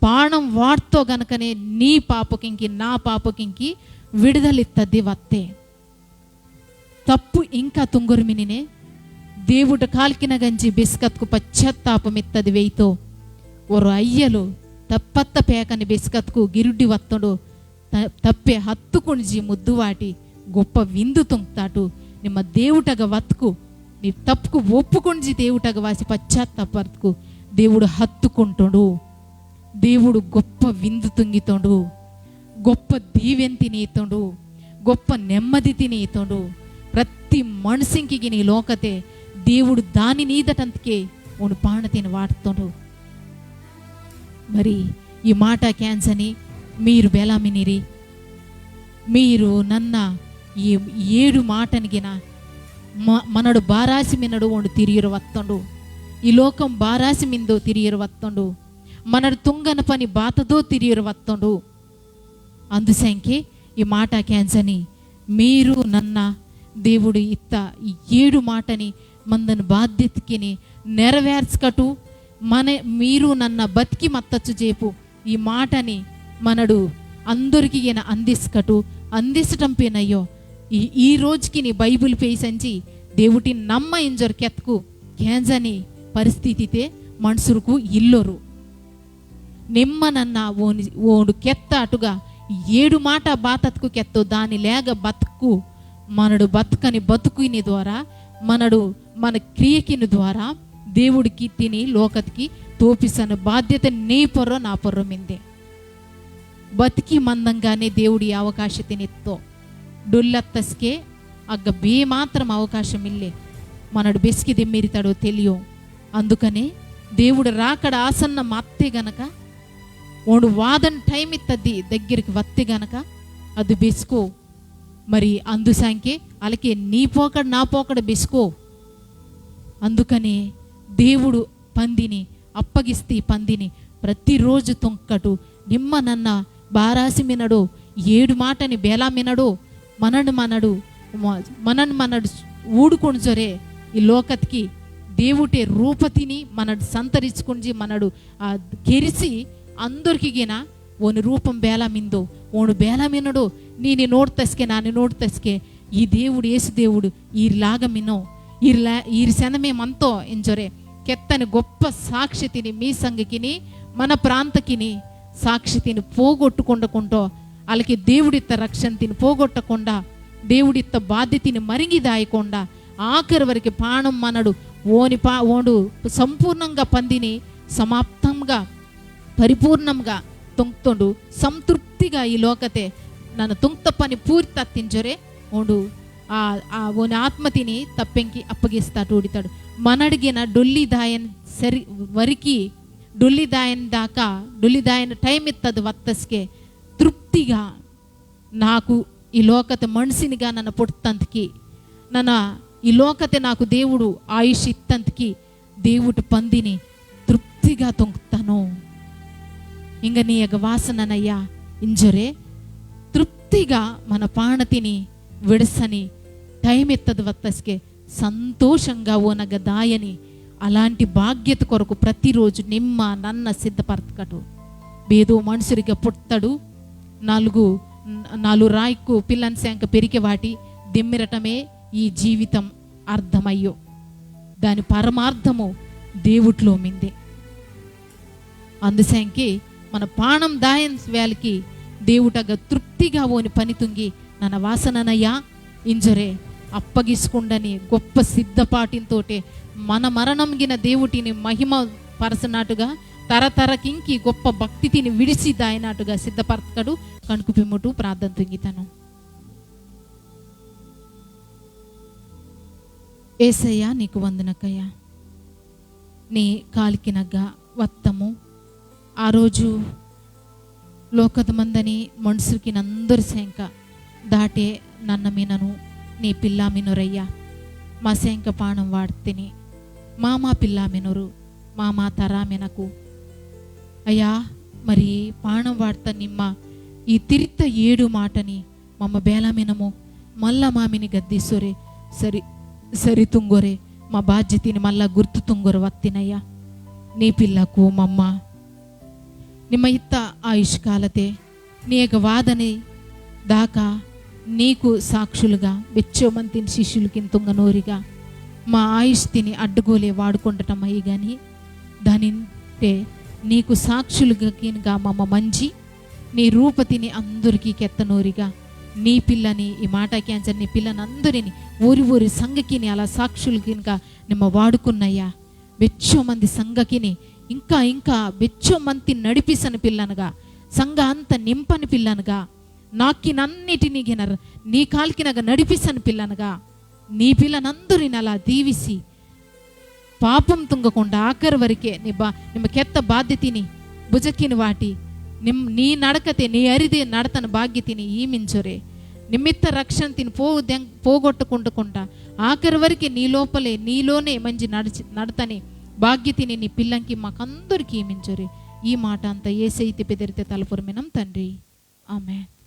పాణం వాట్తో గనకనే నీ పాపకింకి నా పాపకింకి విడుదలిత్తది వత్తే. తప్పు ఇంకా తుంగొరు మినినే, దేవుడు కాల్కిన గంజి బిస్కత్కు పశ్చాత్తాపమిత్తది వెయితో. ఒరు అయ్యలు తప్పత్త పేకని బిస్కత్కు గిరుడ్డి వత్తొండు త-, తప్పే హత్తుకుణిజి ముద్దువాటి గొప్ప విందు తుంగ్తాటు. నిమ్మ దేవుటగ వత్కు, నీ తప్పుకు ఒప్పుకుణిజి దేవుటగ వాసి పశ్చాత్తాపర్త్కు దేవుడు హత్తుకుంటొండు. దేవుడు గొప్ప విందు తుంగితొండు, గొప్ప దీవెంతిని ఇతొండు, గొప్ప నెమ్మది తిని ఇతొండు. ప్రతి మనిషింకిగిన ఈ లోకతే దేవుడు దాని నీదటంతకే ఓని పాణతిని వాట్తొండు. మరి ఈ మాట కేంజని మీరు బెలామినిరి. మీరు నన్న ఈ ఏడు మాటనిగిన మ-, మనడు బారాసి మినడు ఓండు తిరియురు వత్తొండు. ఈ లోకం బారాసి మిందో తిరియురు వత్తొండు. మనడు తుంగన పని బాతదో తిరియురు వత్తొండు. అందుసంకే ఈ మాట కేంజని మీరు నన్న దేవుడు ఇత్త ఈ ఏడు మాటని మందన బాధ్యతకిని నెరవేర్చకటు మన మీరు నన్న బతికి మత్తచ్చు చేపు ఈ మాటని మనడు అందరికిగిన అందిస్కటు, అందిసటం పేనయ్యో. ఈ, ఈ రోజుకిని బైబిల్ పేసంజి దేవుటిని నమ్మ ఇంజొరు కెత్కు కేంజని పరిస్థితితే మనుసురుకు ఇల్లొరు. నిమ్మ నన్న ఓని-, ఓండు కెత్త అటుగా ఏడు మాట బాతత్కు కెత్తో దాని లేగ బతుకు మనడు బతకని బతుకుని ద్వారా మనడు మన క్రియకిని ద్వారా దేవుడికి తిని లోకతికి తోపిసన బాధ్యత నీ పొర్రో నా పొర్రో మిందే. బతికి మందంగానే దేవుడి అవకాశ తినిత్తో. డొల్లత్తస్కే అగ్గ బే మాత్రం అవకాశం ఇల్లే. మనడు బెస్కి దెమ్మిరితాడో తెలియో. అందుకనే దేవుడు రాకడ ఆసన్న మత్తే గనక, ఓండు వాదన టైమ్ ఇత్తది దగ్గరికి వత్తే గనక, అది బెస్కో. మరి అందు సంకే అలకే నీ పోకడ నా పోకడ బెస్కో. అందుకనే దేవుడు పందిని, అప్పగిస్తి పందిని, ప్రతిరోజు తొంకటు నిమ్మ నన్న బారాసి మినడో, ఏడు మాటని బేలా మినడో, మనడు మనడు, మ-, మనడు మనడు ఊడుకొంజొరే ఈ లోకత్కి దేవుటే రూపతిని మనడు సంతరించుకుంజి మనడు ఆ కెరిసి అందరికిగిన ఓని రూపం బేలా మిందో, ఓను బేలా మినడో, నీని నోడ్తస్కే, నాని నోడ్తస్కే, ఈ దేవుడు, యేసు దేవుడు, ఈరిలాగ మినో, ఈరిలా-, ఈరి సెనమే మంతో, ఇంజొరే, కెత్తని గొప్ప సాక్షితిని, మీ సంఘకిని, మన ప్రాంతకిని, సాక్షితిని పోగొట్టుకుండకుంటో, అలాగే దేవుడిత్త రక్షణతిని పోగొట్టకుండా, దేవుడిత్త బాధ్యతని మరింగి దాయకుండా, ఆఖరి వరకు పాణం మనడు, ఓని పా-, ఓండు సంపూర్ణంగా పందిని, సమాప్తంగా పరిపూర్ణంగా తొంక్తోండు, సంతృప్తిగా ఈ లోకతే నన్న తొంక్త పని పూర్తి అత్తింజొరే ఓండు ఆ, ఆ ఓని ఆత్మతిని తప్పెంకి అప్పగిస్తాటు ఊడితాడు. మనడిగిన డొల్లి దాయన్ సరి వరికి, డొల్లి దాయన్ దాకా, డొల్లి దాయన్ టైమ్ ఇత్తది వత్తస్కే తృప్తిగా నాకు ఈ లోకత మనిషినిగా నన్న పుట్తంతకి, నన్న ఈ లోకతే నాకు దేవుడు ఆయుష్ ఇత్తంతకి, దేవుడు పందిని తృప్తిగా తొంక్తను. ఇంక నీ యొక్క వాసననయ్యా ఇంజొరే తృప్తిగా మన పాణతిని విడసని టైమ్ ఎత్తది వత్తస్కే సంతోషంగా ఓనగ దాయని అలాంటి బాధ్యత కొరకు ప్రతిరోజు నిమ్మ నన్న సిద్ధపరచకటు. బేదో మనుషుడిగా పుట్టడు, నాలుగు, నాలుగు రాయికు పిల్లని శాంక పెరికె వాటి దిమ్మిరటమే ఈ జీవితం అర్థమయ్యో. దాని పరమార్థము దేవుట్లో మిందే. అందుసంకే మన పాణం దాయన్ వేలకి దేవుటగ తృప్తిగా ఓని పని తుంగి నన్న వాసననయ్యా ఇంజొరే అప్పగిసుకుండని గొప్ప సిద్ధపాటింతోటే మన మరణం గిన దేవుటిని మహిమ పరసనాటుగా తరతరకింకి గొప్ప భక్తితిని విడిసి దాయనాటుగా సిద్ధపరచకడు. కణుకు పిమ్ముటు ప్రార్థన తుంగితను. ఏసయ్యా, నీకు వందనకయ్యా. నీ కాలికినగ్గ వత్తము. ఆ రోజు లోకత మందని మనుషులకి నందరు సేంక దాటే నన్న మినను నీ పిల్లా మినొరయ్యా. మా సేంక పాణం వాడ్తిని. మామా పిల్లా మినొరు. మామా తరా మినకు. అయ్యా, మరి పాణం వాడ్త నిమ్మ ఈ తిరిత్త ఏడు మాటని మమ్మ బేలా మినము, మల్ల మామిని గద్దిసొరే, సరి, సరి తుంగొరే, మా బాధ్యతిని మల్ల గుర్తు తుంగొర వత్తినయ్యా. నీ పిల్లకు మమ్మ. నిమ్మ ఇత్త ఆయుష్కాలతే, నీ యొక్క వాదనే దాకా నీకు సాక్షులుగా, బెచ్చో మంతిని శిష్యులకిని తుంగనోరిగా, మా ఆయుష్తిని అడ్డగోలే వాడుకొండటమయ్యి గాని, దానింటే నీకు సాక్షులుగా కినిగా మమ్మ మంజి, నీ రూపతిని అందరికీ కెత్తనోరిగా, నీ పిల్లని ఈ మాట కేంజని నీ పిల్లనందరిని ఓరి ఓరి సంఘకిని అలా సాక్షులు కినిగా నిమ్మ వాడుకున్నయ్యా. బెచ్చో మంది సంఘకిని ఇంకా ఇంకా బెచ్చో మంది నడిపిసని పిల్లనుగా, సంఘ అంత నింపని పిల్లనుగా, నాకినన్నిటినీ గినర్ నీ కాల్కినగ నడిపిసని పిల్లనుగా, నీ పిల్లనందరిని అలా దీవిసి, పాపం తుంగకుండా ఆఖరి వరకే నీ బా-, నిమ్మ కెత్త బాధ్యతిని భుజకిని వాటి, నిమ్-, నీ నడకతే, నీ అరిదే నడతన భాగ్యతిని ఈ మించొరే. నిమ్మిత్త రక్షణతిని పో దెం-, పోగొట్టకుండకుండా ఆఖరి వరకే నీ లోపలే, నీలోనే మంచి నడిచి, నడతని భాగ్యతిని నీ పిల్లంకి మాకందరికీ ఈ మించొరే. ఈ మాట అంతా ఏసైతే పెదిరితే తలపురమినం తండ్రి. ఆమెన్.